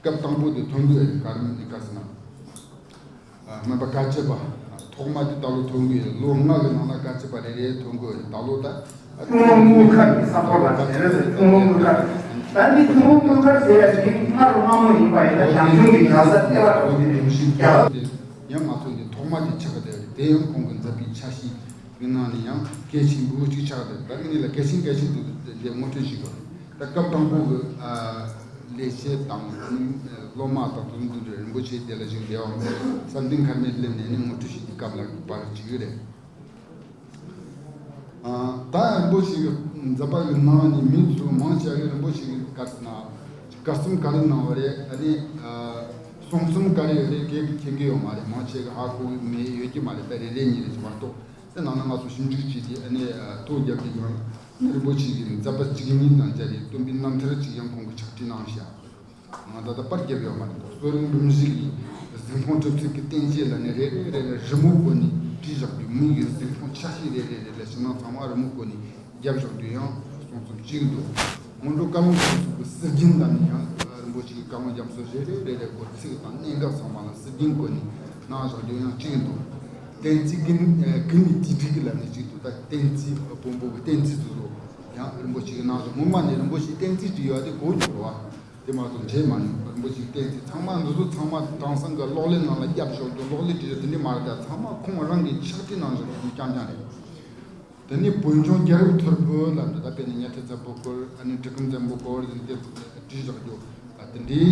སྐབས་དང་པོ་དེ་ཐོན་དགོས་ཡོད་ག་རེ་མིན་ནི་ག་ཟེར་ན། སྨན་པ་དཀའ་སྤྱད་པ་ཐོག་མ་དེ་ད་ལོ་ཐོན་དགོས་ཡོད། ལོ་ལྔ་གི་ནང་ལ་དཀའ་སྤྱད་པ་རེ་རེ་ཐོན་དགོས་ཡོད། ད་ལོ་ད། ཁྲུང་ལུང་དངུལ་མཁར་གྱི་ས་ཐོག་ལ་ཟེར་རེད་ཟེར། ཁྲུང་ལུང་དངུལ་མཁར། ད་འདི་ཁྲུང་ལུང་དངུལ་མཁར་ཟེར་ཡ་དེ་སྔར་སྔ་མོ་ཡིན་པ་ཡིན་ན་ཞང་ཞུང་གི་རྒྱལ་ས་ལྟེ་བ་འགྲོ་གི་རེད། རྒྱལ། ཡང་ང་ཚོ་འདི་ཐོག་མ་དེ་ཆགས་བསྡད་རེད། དེ་ཡང་ཁོང་གི་མཛད་པའི་ཆ་ཤས་ཀྱི་ནང་ནས་ཡང་གལ་ཆེན་པོ་གཅིག་ཆགས་བསྡད་རེད། ད་ངས་ལ་གལ་ཆེན་གལ་ཆེན་དུ་དེ་ངོ་སྤྲོད་བྱེད་དགོས་རེད། ད་སྐབས་དང་པོ་གི་ལས་བྱེད་དང་སློབ་མ་དང་དེ་ཚོ་འདུ་འཛོམས་རིན་པོ་ཆེ་དེ་ལ་ཞིག་བདེ་བ་བསམ་གཏན་མཁར་ནས་སླེབས་ནས་ནི་ངོ་སྤྲོད་བྱེད་དུས་སྐབས་ལ་པར་བྱེད་ཀྱི་རེད། ད་རིན་པོ་ཆེ་གི་མཛད་པ་གི་ནང་ནས་མི་ཚོ་མང་ཆེ་བས་རིན་པོ་ཆེ་གི་ག་ཟེར་ན་དཀར་གསུམ་ག་རེ་གནང་བ་རེད། ཨ་ནི་གསུང་རྩོམ་ག་རེ་ཡོད་རེད། སྐད་མཁྱེན་གི་ཡོད་མ་རེད། མང་ཆེ་གི་ཧ་གོ་མེད་ཡོད་ཀྱི་མ་རེད། ད་རེ་རེ་གཉིས་རེ་ཞིག་མ་གཏོགས། དེ་ནང་ན་ང་ཚོ་ཞིབ་འཇུག་བྱས་ཏེ་ཨ་ནི་ཐོ་བརྒྱབ་པའི་ནང་རིན་པོ་ཆེ་གི་མཛད་པ་གཅིག་གཉིས་དང་སྦྱར་ཏེ་སྟོན་པའི་རྣམ་ཐར་གཅིག་ཡང་ཁོང་གིས་ཕྱག་བྲིས་གནང་ཤག་ང་ད་ལྟ་པར་བརྒྱབ་ཡོད་མ་རེད། གསོ་རིག་འབུམ་བཞི་གི་གཟིགས་ཕུང་གྲུབ་ཚུལ་གྱི་བསྟན་བཅོས་ལ་ནི་རེ་རེ་རེ་རེ་རི་མོ་བཀོད་ནས་བྲིས་བཞག་རྒྱུ། མི་ཡི་གཟིགས་ཕུང་ཆ་ཤས་རེ་རེ་རེ་ལ་ཕྱི་ནང་ཚང་མ་རི་མོ་བཀོད་ནས་བརྒྱབ་བཞག་རྒྱུ་ཡང་གསུང་རྩོམ་གཅིག་འདུག་སྔོན་འགྲོ་བཀའ་བློན་ཁྲི་ཟུར་གྱི་སྲོལ་རྒྱུན་ལ་ནི་ཡང་རིན་པོ་ཆེ་གི་བཀའ་བློན་རྒྱ་མཚོ་རེ་རེ་རེ་རེ་བཀོད། ཚིག་དང་གནད་འགག་ཚང་མ་ལ་སྲོལ་རྒྱུན་བཀོད་ནས་གནང་བཞག་རྒྱུ་ཡང་གཅིག་འདུག་བསྟན་རྩིས་ཀུན་ཀུན་ནས་དེ་སྒྲིག་གི་ལ་ནི་གཅིག་འདུག་ད་བསྟན་རྩིས་དཔོན་པོ་གི་བསྟན་རྩིས་དེ་ཚོ་ཡང་རིན་པོ་ཆེ་གི་གནང་བཞག་སྔོན་མ་ནས་རིན་པོ་ཆེའི་བསྟན་རྩིས་བྲིས་ཡོད་དེ་གོ་མྱོང་བ། དེ་མ་གཏོགས་མཇལ་མ་མྱོང་། རིན་པོ་ཆེའི་བསྟན་རྩིས་ཚང་མ་འདི་ཚོ་ཚང་མ་དེང་སང་གི་གློག་ཀླད་ནང་ལ་བརྒྱབ་ཞོག་རྒྱུ། གློག་ཀླད་བྲིས་ཡོད་དེ་འདྲ་མ་རེད། ད་ཚང་མ་ཁོང་རང་གིས་ཕྱག་བྲིས་གནང་བཞག་རྒྱུ་རྐྱང་རྐྱང་རེད། དེ་ནས་བོད་ལྗོངས་རྒྱལ་རབས་ཐོར་བུ་ལ་འདི་ད་དཔེར་ན་གཉའ་ཁྲི་བཙན་པོའི་སྐོར། ཨ་ནི་གྲི་གུམ་བཙན་པོའི་སྐོར་ཟེར་ནས་དེབ་བྲིས་བཞག་རྒྱུ་དེ་འདྲའི་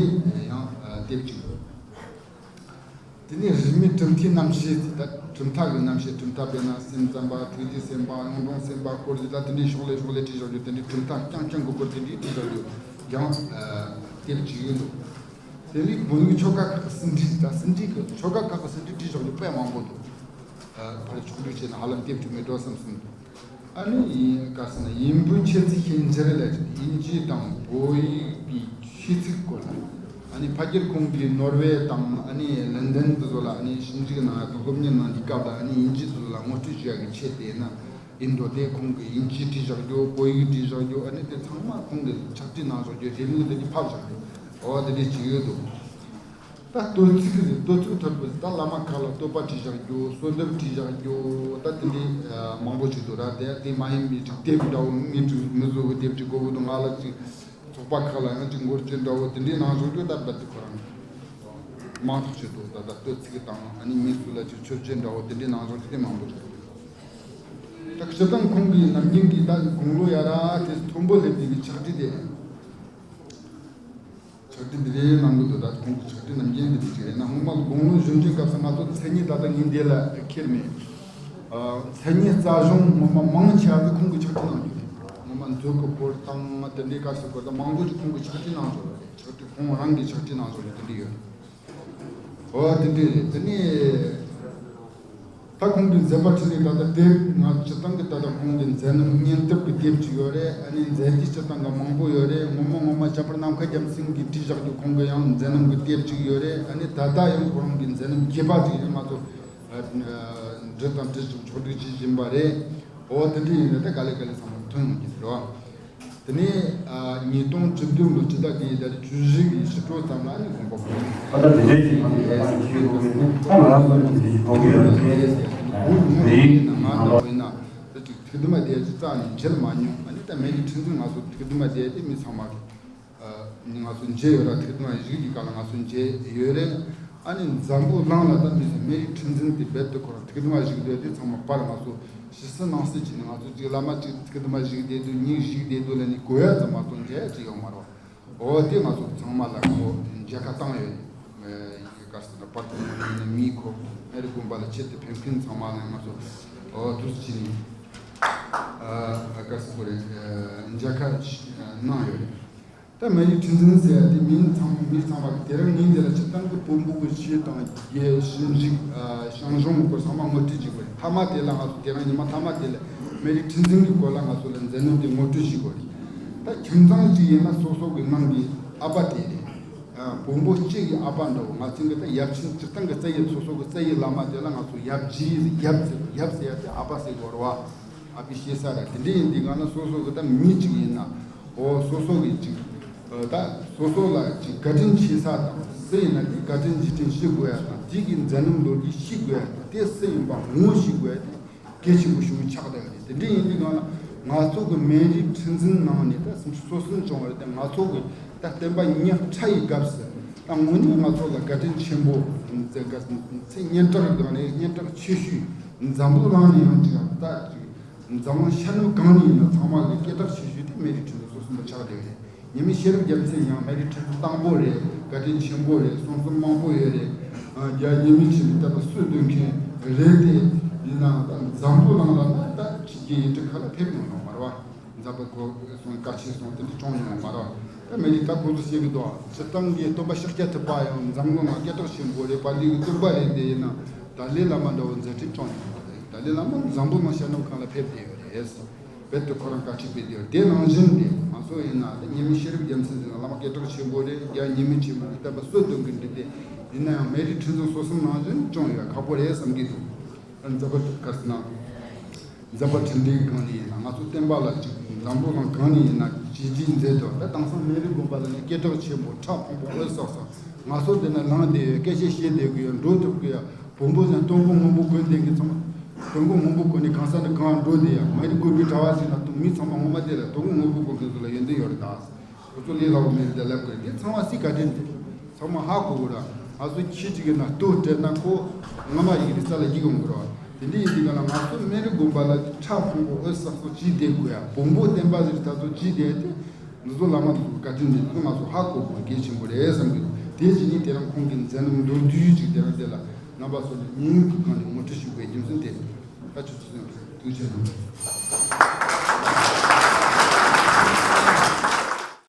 ཡང་དེབ་ཅིག་དེ་ནས་རིས་མེད་གྲུབ་མཐའི་རྣམ་བཤད་ཟེར། ད་གྲུབ་མཐའ་གི་རྣམ་བཤད། གྲུབ་མཐའ་དཔེར་ན་སེམས་ཙམ་པ། ཐུགས་རྗེ་སེམས་དཔའ། གཡུང་དྲུང་སེམས་དཔའ་སྐོར་ཟེར། ད་དེ་འདྲའི་ཕྱོགས་ལས་ཕྱོགས་ལས་བྲིས་བཞག་རྒྱུ་དེ་འདྲའི་གྲུབ་མཐའ་རྐྱང་རྐྱང་གི་སྐོར་དེ་འདྲའི་བྲིས་བཞག་རྒྱུ་ཡང་དེབ་ཅིག་ཡོད་འདུག་དེ་ལས་བོད་ཡིག་ཆོལ་ཁ་ཁག་གི་ཟིན་བྲིས། ད་ཟིན་བྲིས་ཀྱི་ཆོལ་ཁ་ཁག་གི་ཟིན་བྲིས་བྲིས་བཞག་རྒྱུ་དཔེ་མང་པོ་འདུག་ཕར་ཕྱོགས་བསྒྲིགས་བྱས་ན་ཧ་ལམ་དེབ་ཅིག་མེད་འགྲོ་བསམ་སོང་། ཨ་ནི་ཡིན་ག་ཟེར་ན་ཡིན་བོད་ཆོས་ཚིགས་ཤན་སྦྱར་ལ་དབྱིན་ཇི་དང་བོད་ཡིག་གི་ཤེས་ཚིག་སྐོར་ལ། ཨ་ནི་ཕ་སྐྱུར་ཁོང་གིས་ནོར་ཝེ་དང་ཨ་ནི་ལན་ཌན་དེ་ཚོ་ལ་ཨ་ནི་ཞིབ་འཇུག་གནང་ཡ་དང་སློབ་གཉེར་གནང་དུས་སྐབས་ལ་ཨ་ནི་དབྱིན་ཇི་དེ་ཚོ་ལ་ངོ་སྤྲོད་ཞུ་ཡ་གི་ཆེད་དེ་ན་ཡིན་འགྲོ། དེ་ཁོང་གིས་དབྱིན་ཇི་བྲིས་བཞག་རྒྱུ། བོད་ཡིག་བྲིས་བཞག་རྒྱུ། ཨ་ནི་དེ་ཚང་མ་ཁོང་གིས་ཕྱག་བྲིས་གནང་བཞག་རྒྱུ་རེའུ་མིག་དེ་གཉིས་ཕབ་བཞག་རེད། འོ་དེ་འདྲས་ཅིག་ཡོད་འདུག་ད་བསྟོད་ཚིག་རེད། བསྟོད་ཚིག་ཐོར་བུ་ད་བླ་མ་ཁག་ལ་བསྟོད་པ་བྲིས་བཞག་རྒྱུ། གསོལ་འདེབས་བྲིས་བཞག་རྒྱུ། ད་དེ་འདྲའི་མང་པོ་ཅིག་འདུག་ར། དེ་དེ་མ་ཡིན་པའི་ཅིག་དེབ་འདྲ་བོ་ངས་ཅིག་མི་བཟོ་བའི་དེབ་ཅིག་དགོས་ཀྱི་འདུག་ང་ལ་ཅིག་ཚོགས་པ་ཁག་ལ་ཡང་ཅིག་འགོ་ཁྲིད་འདྲ་བོ་དེ་འདྲའི་གནང་བཞག་རྒྱུ་ད་རྦད་དེ་ཁོ་རང་མང་ཐག་ཆོད་འདུག་ད་ད་བསྟོད་ཚིག་དང་ཨ་ནི་མི་སུ་ལ་ཅིག་མཆོད་བརྗོད་འདྲ་བོ་དེ་འདྲའི་གནང་བཞག་རྒྱུ་དེ་མང་པོ་ཅིག་འདུག་ད་སྤྱིར་བཏང་ཁོང་གིས་ནམ་རྒྱུན་གྱི་ད་དགུང་ལོ་ཡ་ར་དེ་མཐོན་པོ་སླེབས་དེ་གི་ཕྱག་བྲིས་དེ། ཕྱག་བྲིས་འདི་རེད་གནང་གི་འདུག་ད་ཁོང་གི་ཕྱག་བྲིས་ནམ་རྒྱུན་འདི་འདྲ་ཅིག་རེད། ན་སྔོན་མ་དགུང་ལོ་གཞོན་གཞོན་སྐབས་སུ་ང་ཚོ་མཚན་ཉིད་ད་ལྟ་ངས་འདི་ལ་འཁྱེར་མེད། མཚན་ཉིད་རྩ་གཞུང་སྔོན་མ་མང་ཆེ་བ་གིས་ཁོང་གི་ཕྱག་བྲིས་གནང་རྒྱུ་རེད། སྔོན་མ་མཛོད་ཀྱི་སྐོར་དང་དེ་འདྲའི་སྐབས་སུ་སྐོར་དང་མང་པོ་ཅིག་ཁོང་གི་ཕྱག་བྲིས་གནང་བཞག་རེད། ཕྱག་བྲིས་ཁོང་རང་གི་ཕྱག་བྲིས་གནང་བཞག་རེད། དེ་འདྲ་ཡོད་རེད། འོ་དེ་འདྲ་རེད། དེ་ནས་ད་ཁོང་གི་མཛད་པ་ཁྲི་ལས་ད་ལྟ་དེབ་ང་སྤྱིར་བཏང་གི་ད་ལྟ་ཁོང་གི་མཛད་རྣམ་སྙན་དེབ་ཀྱི་དེབ་ཅིག་ཡོད་རེད། ཨ་ནི་མཛད་རྗེས་སྤྱིར་བཏང་གི་མང་པོ་ཡོད་རེད། ངོ་མ་ངོ་མ་བྱམས་པ་ནམ་མཁའ་རྒྱལ་མཚན་གྱིས་བྲིས་བཞག་རྒྱུ་ཁོང་གི་ཡང་མཛད་རྣམ་གྱི་དེབ་ཅིག་ཡོད་རེད། ཨ་ནི་ད་ལྟ་ཡང་ཁོ་རང་གི་མཛད་རྣམ་རྒྱས་པ་ཅིག་ཡང་ང་ཚོ་འབྲི་དང་བྲིས་ཀྱི་ཕྱོགས་སྒྲིག་བྱེད་བཞིན་པ་རེད། འོ་དེ་འདྲ་ཡིན་ན་ད་ག་ལེ་ག་ལེ་ཚང་མ་ཐོན་ཡོང་གི་རེད་བ། དེ་ནས་ཉིས་སྟོང་བཅུ་བདུན་ལོ་སྤྱི་ཟླ་དགུ་ཡི་ཟླ་བཅུ་བཞི་གི་ཕྱི་དྲོ་ཙམ་ལ་ནི་དགོངས་པ་ཁོ་ན། ཨ་ད་དེ་འདྲའི་ཅིག་ང་ཚོ་ད་ང་ཚོ་ཁྱེད་རོགས་མེད་ད་ང་རང་ཚོ་ནི་དེ་ཞིག་མཐོང་གི་ཡོད་རེད། དེ་ཡིན་ན་ང་འདྲ་བོ་ཡིན་ན་ད་ཅིག་ཐུགས་དམ་དེ་ཅིག་རྩ་ནས་མཇལ་མ་མྱོང་། ཨ་ནི་ད་མེ་རི་ཁྲི་འཛིན་ང་ཚོ་ཐུགས་དམ་དེ་དེ་མི་ཚང་མ་གི་ང་ཚོ་མཇལ་ཡོད་ར། ཐུགས་དམ་བཞུགས་ཀྱི་སྐབས་ལ་ང་ཚོ་མཇལ་ཡོད་རེད། ཨ་ནི་འཛམ་བུ་གླིང་ལ་ད་མི་ཚོ་མེ་རི་ཁྲི་འཛིན་དེ་རྦད་དེ་ཁོ་རང་ཐུགས་དམ་བཞུགས་སྡོད་དེ་ཚང་མ་པར་ང་ཚོ་ཕྱི་སྲིད་ནང་སྲིད་ཀྱི་ནི་ང་ཚོ་གཅིག་བླ་མ་གཅིག་ཐུགས་དམ་བཞུགས་བསྡད་དུས་གཉིས་བཞུགས་བསྡད་དུས་ལ་ནི་གོ་ཡ་ཙམ་མ་གཏོགས་མཇལ་ཡ་ཅིག་ཡོད་མ་རེད། འོ་དེ་ང་ཚོ་ཚང་མ་ལ་ཁོ་མཇལ་ཁ་བཏང་ཡོད་རེད། ག་ཟེར་ན་པར་དུ་ཡིན་ན་མིའི་ཁོ་ཨ་རི་དགོན་པ་ལ་ཆེད་དུ་ཕེབས་མཁན་ཚང་མ་ལ་ང་ཚོ་འོ་དུས་ཕྱིན་ནས་ག་ཟེར་དགོས་རེད། མཇལ་ཁ་གནང་ཡོད་རེད། ད་མེ་རི་ཁྲི་འཛིན་ཟེར་ཡ་དེ་མིང་ཚང་མ་མི་ཚང་མ་གི་དེ་རིང་ཉིན་དེ་ལ་སྤྱིར་བཏང་གི་བོན་པོ་གི་ཆོས་དང་རྒྱལ་ཞི་འཇིགས་ཨ་ཞང་ཞུང་སྐོར་ཚང་མ་ངོ་སྤྲོད་བྱེད་དགོས་རེད། མཐའ་མ་དེ་ལ་ང་ཚོ་དེ་རིང་ཉི་མ་མཐའ་མ་དེ་ལ་མེ་རི་ཁྲི་འཛིན་གྱི་སྐོར་ལ་ང་ཚོ་ལ་མཛད་ནོར་དེ་ངོ་སྤྲོད་བྱེད་དགོས་རེད། ད་ཁྱིམ་ཚང་གཅིག་ཡིན་ན་སོ་སོ་གི་ནང་གི་ཨ་ཕ་དེ་རེད། ཨ་བོན་པོ་གཅིག་གི་ཨ་ཕ་འདྲ་བོ། ང་ཚོ་གི་ད་ཡབ་ཆེན་སྤྱིར་བཏང་གི་རྩ་བའི་སོ་སོ་གི་རྩ་བའི་བླ་མ་དེ་ལ་ང་ཚོ་ཡབ་རྗེ་ཟེར། ཡབ་ཟེར། ཡབ་ཟེར་ཡ་དེ་ཨ་ཕ་ཟེར་དགོས་རེད་བ། ཨ་ཕའི་ཤེས་ས་ར་དེ་འདྲ་ཡིན་དུས་གང་ན་སོ་སོ་གི་ད་མི་གཅིག་ཡིན་ན། འོ་སོ་སོ་གི་གཅིག་ད་སོ་སོ་ལ་གཅིག་བཀའ་དྲིན་ཆེ་ས་དང་། སུ་ཡིན་ན་དེ་བཀའ་དྲིན་རྗེས་དྲན་ཞུ་དགོས་ཡ་དང་། དེ་གི་མཛད་རྣམ་ལོ་རྒྱུས་ཤེས་དགོས་ཡ་དང་། དེ་སུ་ཡིན་པ་ངོ་ཤེས་དགོས་ཡ་དེ་གལ་ཆེན་པོ་ཞིག་ཆགས་བསྡད་ཡོད་རེད། དེ་འདྲ་ཡིན་དུས་གང་ལ་ང་ཚོ་གི་མེ་རི་ཁྲི་འཛིན་ནང་ནས་ད་སུམ་ཅུ་སོ་གསུམ་བྱུང་བ་རེད་དེ། ང་ཚོ་གི་ད་བསྟན་པ་ཉག་ཕྲ་ཡི་སྐབས་སུ་ད་དངོས་གནས་ང་ཚོ་ལ་བཀའ་དྲིན་ཆེན་པོ་ཚེ་སྙན་གྲགས་སྒང་ནས་སྙན་གྲགས་ཆེ་ཤོས། འཛམ་བུ་གླིང་ནས་ཡང་ཅིག་ད་ཅིག་འཛམ་གླིང་ཤར་ནུབ་གང་ནས་ཡིན་ན་ཚང་མ་གི་སྐད་གྲགས་ཆེ་ཤོས་དེ་མེ་རི་ཁྲི་འཛིན་སོ་གསུམ་པ་ཆགས་བསྡད་ཡོད་རེད། ཉི་མའི་ཤེས་རབ་རྒྱལ་མཚན་ཡང་མེ་རི་ཁྲི་འཛིན་དང་པོ་རེད། བཀའ་དྲིན་ཆེན་པོ་རེད། གསུང་རྩོམ་མང་པོ་ཡོད་རེད། ཨ་རྒྱལ་བ་ཉི་མའི་ཆེན་པོའི་བསྟན་པ་སྲོལ་གཏོད་མཁན་རེད་དེ། ཡིན་ནའང་ད་འཛམ་བུ་གླིང་ལ་ན་ད་ཕྱི་རྒྱལ་ཡུལ་གྲུ་ཁག་ལ་ཕེབས་མྱོང་ཡོད་མ་རེད་བ། འཛམ་བུ་གོ་སོང་། དཀའ་ཆེན་སོང་། དེ་འདྲ་བྱུང་མྱོང་ཡོད་མ་རེད་བ། ད་མེ་རི་ད་ཁོ་ཚོ་བཤད་གི་འདུག། སྤྱིར་བཏང་གི་སྟོན་པ་ཤཱཀྱ་ཐུབ་པ་ཡང་འཛམ་གླིང་ནང་སྐད་གྲགས་ཆེན་པོ་རེད། དཔལ་ལྡན་གྱི་བསྟན་པ་རེད་དེ། ཡིན་ནའང་ཏཱ་ལའི་བླ་མ་འདྲ་བོ་མཛད་འཕྲིན་བྱུང་ཡོད་མ་རེད། ཏཱ་ལའི་བླ་མ་འཛམ་བུ་གླིང་ཤར་ནུབ་གང་ལ་ཕེབས་བསྡད་ཡོད་རེད། རྦད་དེ་ཁོ་རང་བཀའ་ཁྲིད་སྤེལ་དེ་ཡོད། དེ་ནང་བཞིན་དེ་ང་ཚོ་ཡིན་ན་དེ་ཉི་མའི་ཤེས་རབ་རྒྱལ་མཚན་ཟེར་ན་བླ་མ་སྐད་གྲགས་ཆེན་པོ་རེད། རྒྱལ་བ་ཉི་མའི་ཆེན་པོའི་བསྟན་པ་སྲོལ་གཏོད་མཁན་རེད་དེ། ཡིན་ན་ཡང་མེ་རི་ཁྲི་འཛིན་སོ་གསུམ་ནང་བཞིན་བྱུང་ཡོད་ཁག་པོ་རེད་བསམ་གྱི་འདུག། འཛམ་བུ་ག་རེ་ཟེར་ན། འཛམ་བུ་ཁྲི་འདྲའི་སྒང་ནས་ཡིན་ན། ང་ཚོ་བསྟན་པ་ལ་ཅིག་འཛམ་བུ་གླིང་གང་ནས་ཡིན་ན་བྱས་རྗེས་མཛད་དོ། ད་དེང་སང་མེ་རི་དགོན་པ་ལ་ནི་སྐད་གྲགས་ཆེན་པོ་ཁྲ་ཕུང་པོ་འོད་གསལ་སོགས། ང་ཚོ་འདི་ན་ལངས་བསྡད་ཡོད། སྐད་ཆ་བཤད་བསྡད་གི་ཡོད། འགྲོ་ཐུབ་གི་ཡོད། བོན་པོ་ཚོ་སྟོན་གོ་སྔོན་པོ་གོན་བསྡད་མཁན་ཚང་མ། སྟོན་གོ་སྔོན་པོ་གོན་ནས་གང་ས་ནས་གང་འགྲོ་བསྡད་ཡ། མ་ཡིན་དགོན་པའི་གྲྭ་བ་ཞིག་ན་མི་ཚང་མ་ངོ་མ་དེ་ལ་སྟོན་གོ་སྔོན་པོ་གོན་མཁན་ཚོ་ལ་ཡོན་ཏན་ཡོད་རེད་ད། ཁོ་ཚོ་ལས་སླ་བོ་མེད་རེད་དེ་ལབ་དགོས་རེད། དེ་ཚང་མ་སྲིད་བཀའ་དྲིན་རེད། ཚང་མ་ཧ་གོ་དགོས་ར། ང་ཚོ་ཁྱི་གཅིག་གི་ན་ལྟོ་སྤྲད་ན་ཁོ་ངོ་མ་ཡི་གེ་རེད་ས་ལ་འཇིག་ཡོང་གི་ར། དེ་འདྲ་ཡིན་དུས་ག་ལ་ང་ཚོ་མེ་རི་དགོན་པ་ལ་ཁྲ་ཕུང་པོ་འོད་གསལ་སོགས་བྱས་བསྡད་དགོས་ཡ། བོན་པོ་བསྟན་པ་ཟེར་ད་ཚོ་བྱས་བསྡད་དེ། འདི་ཚོ་བླ་མ་འདི་ཚོ་བཀའ་དྲིན་འདི་ཚོ་ང་ཚོ་ཧ་གོ་དགོས་གལ་ཆེན་པོ་རེད་བསམ་གྱི་འདུག། དེ་བཞིན་ནི་དེ་རིང་ཁོང་གི་མཛད་རྣམ་མདོར་བསྡུས་ཅིག་དེ་རིང་དེ་ལ་རྣམ་པ་ཚོ་ལ་སྙན་ཞུ་གི་སྒང་ནས་ངོ་སྤྲོད་ཞུ་དགོས་རྒྱུ་མཚན་དེ། ད་ཆུ་ཚོད་སོང་། ཐུགས་རྗེ་གནང་།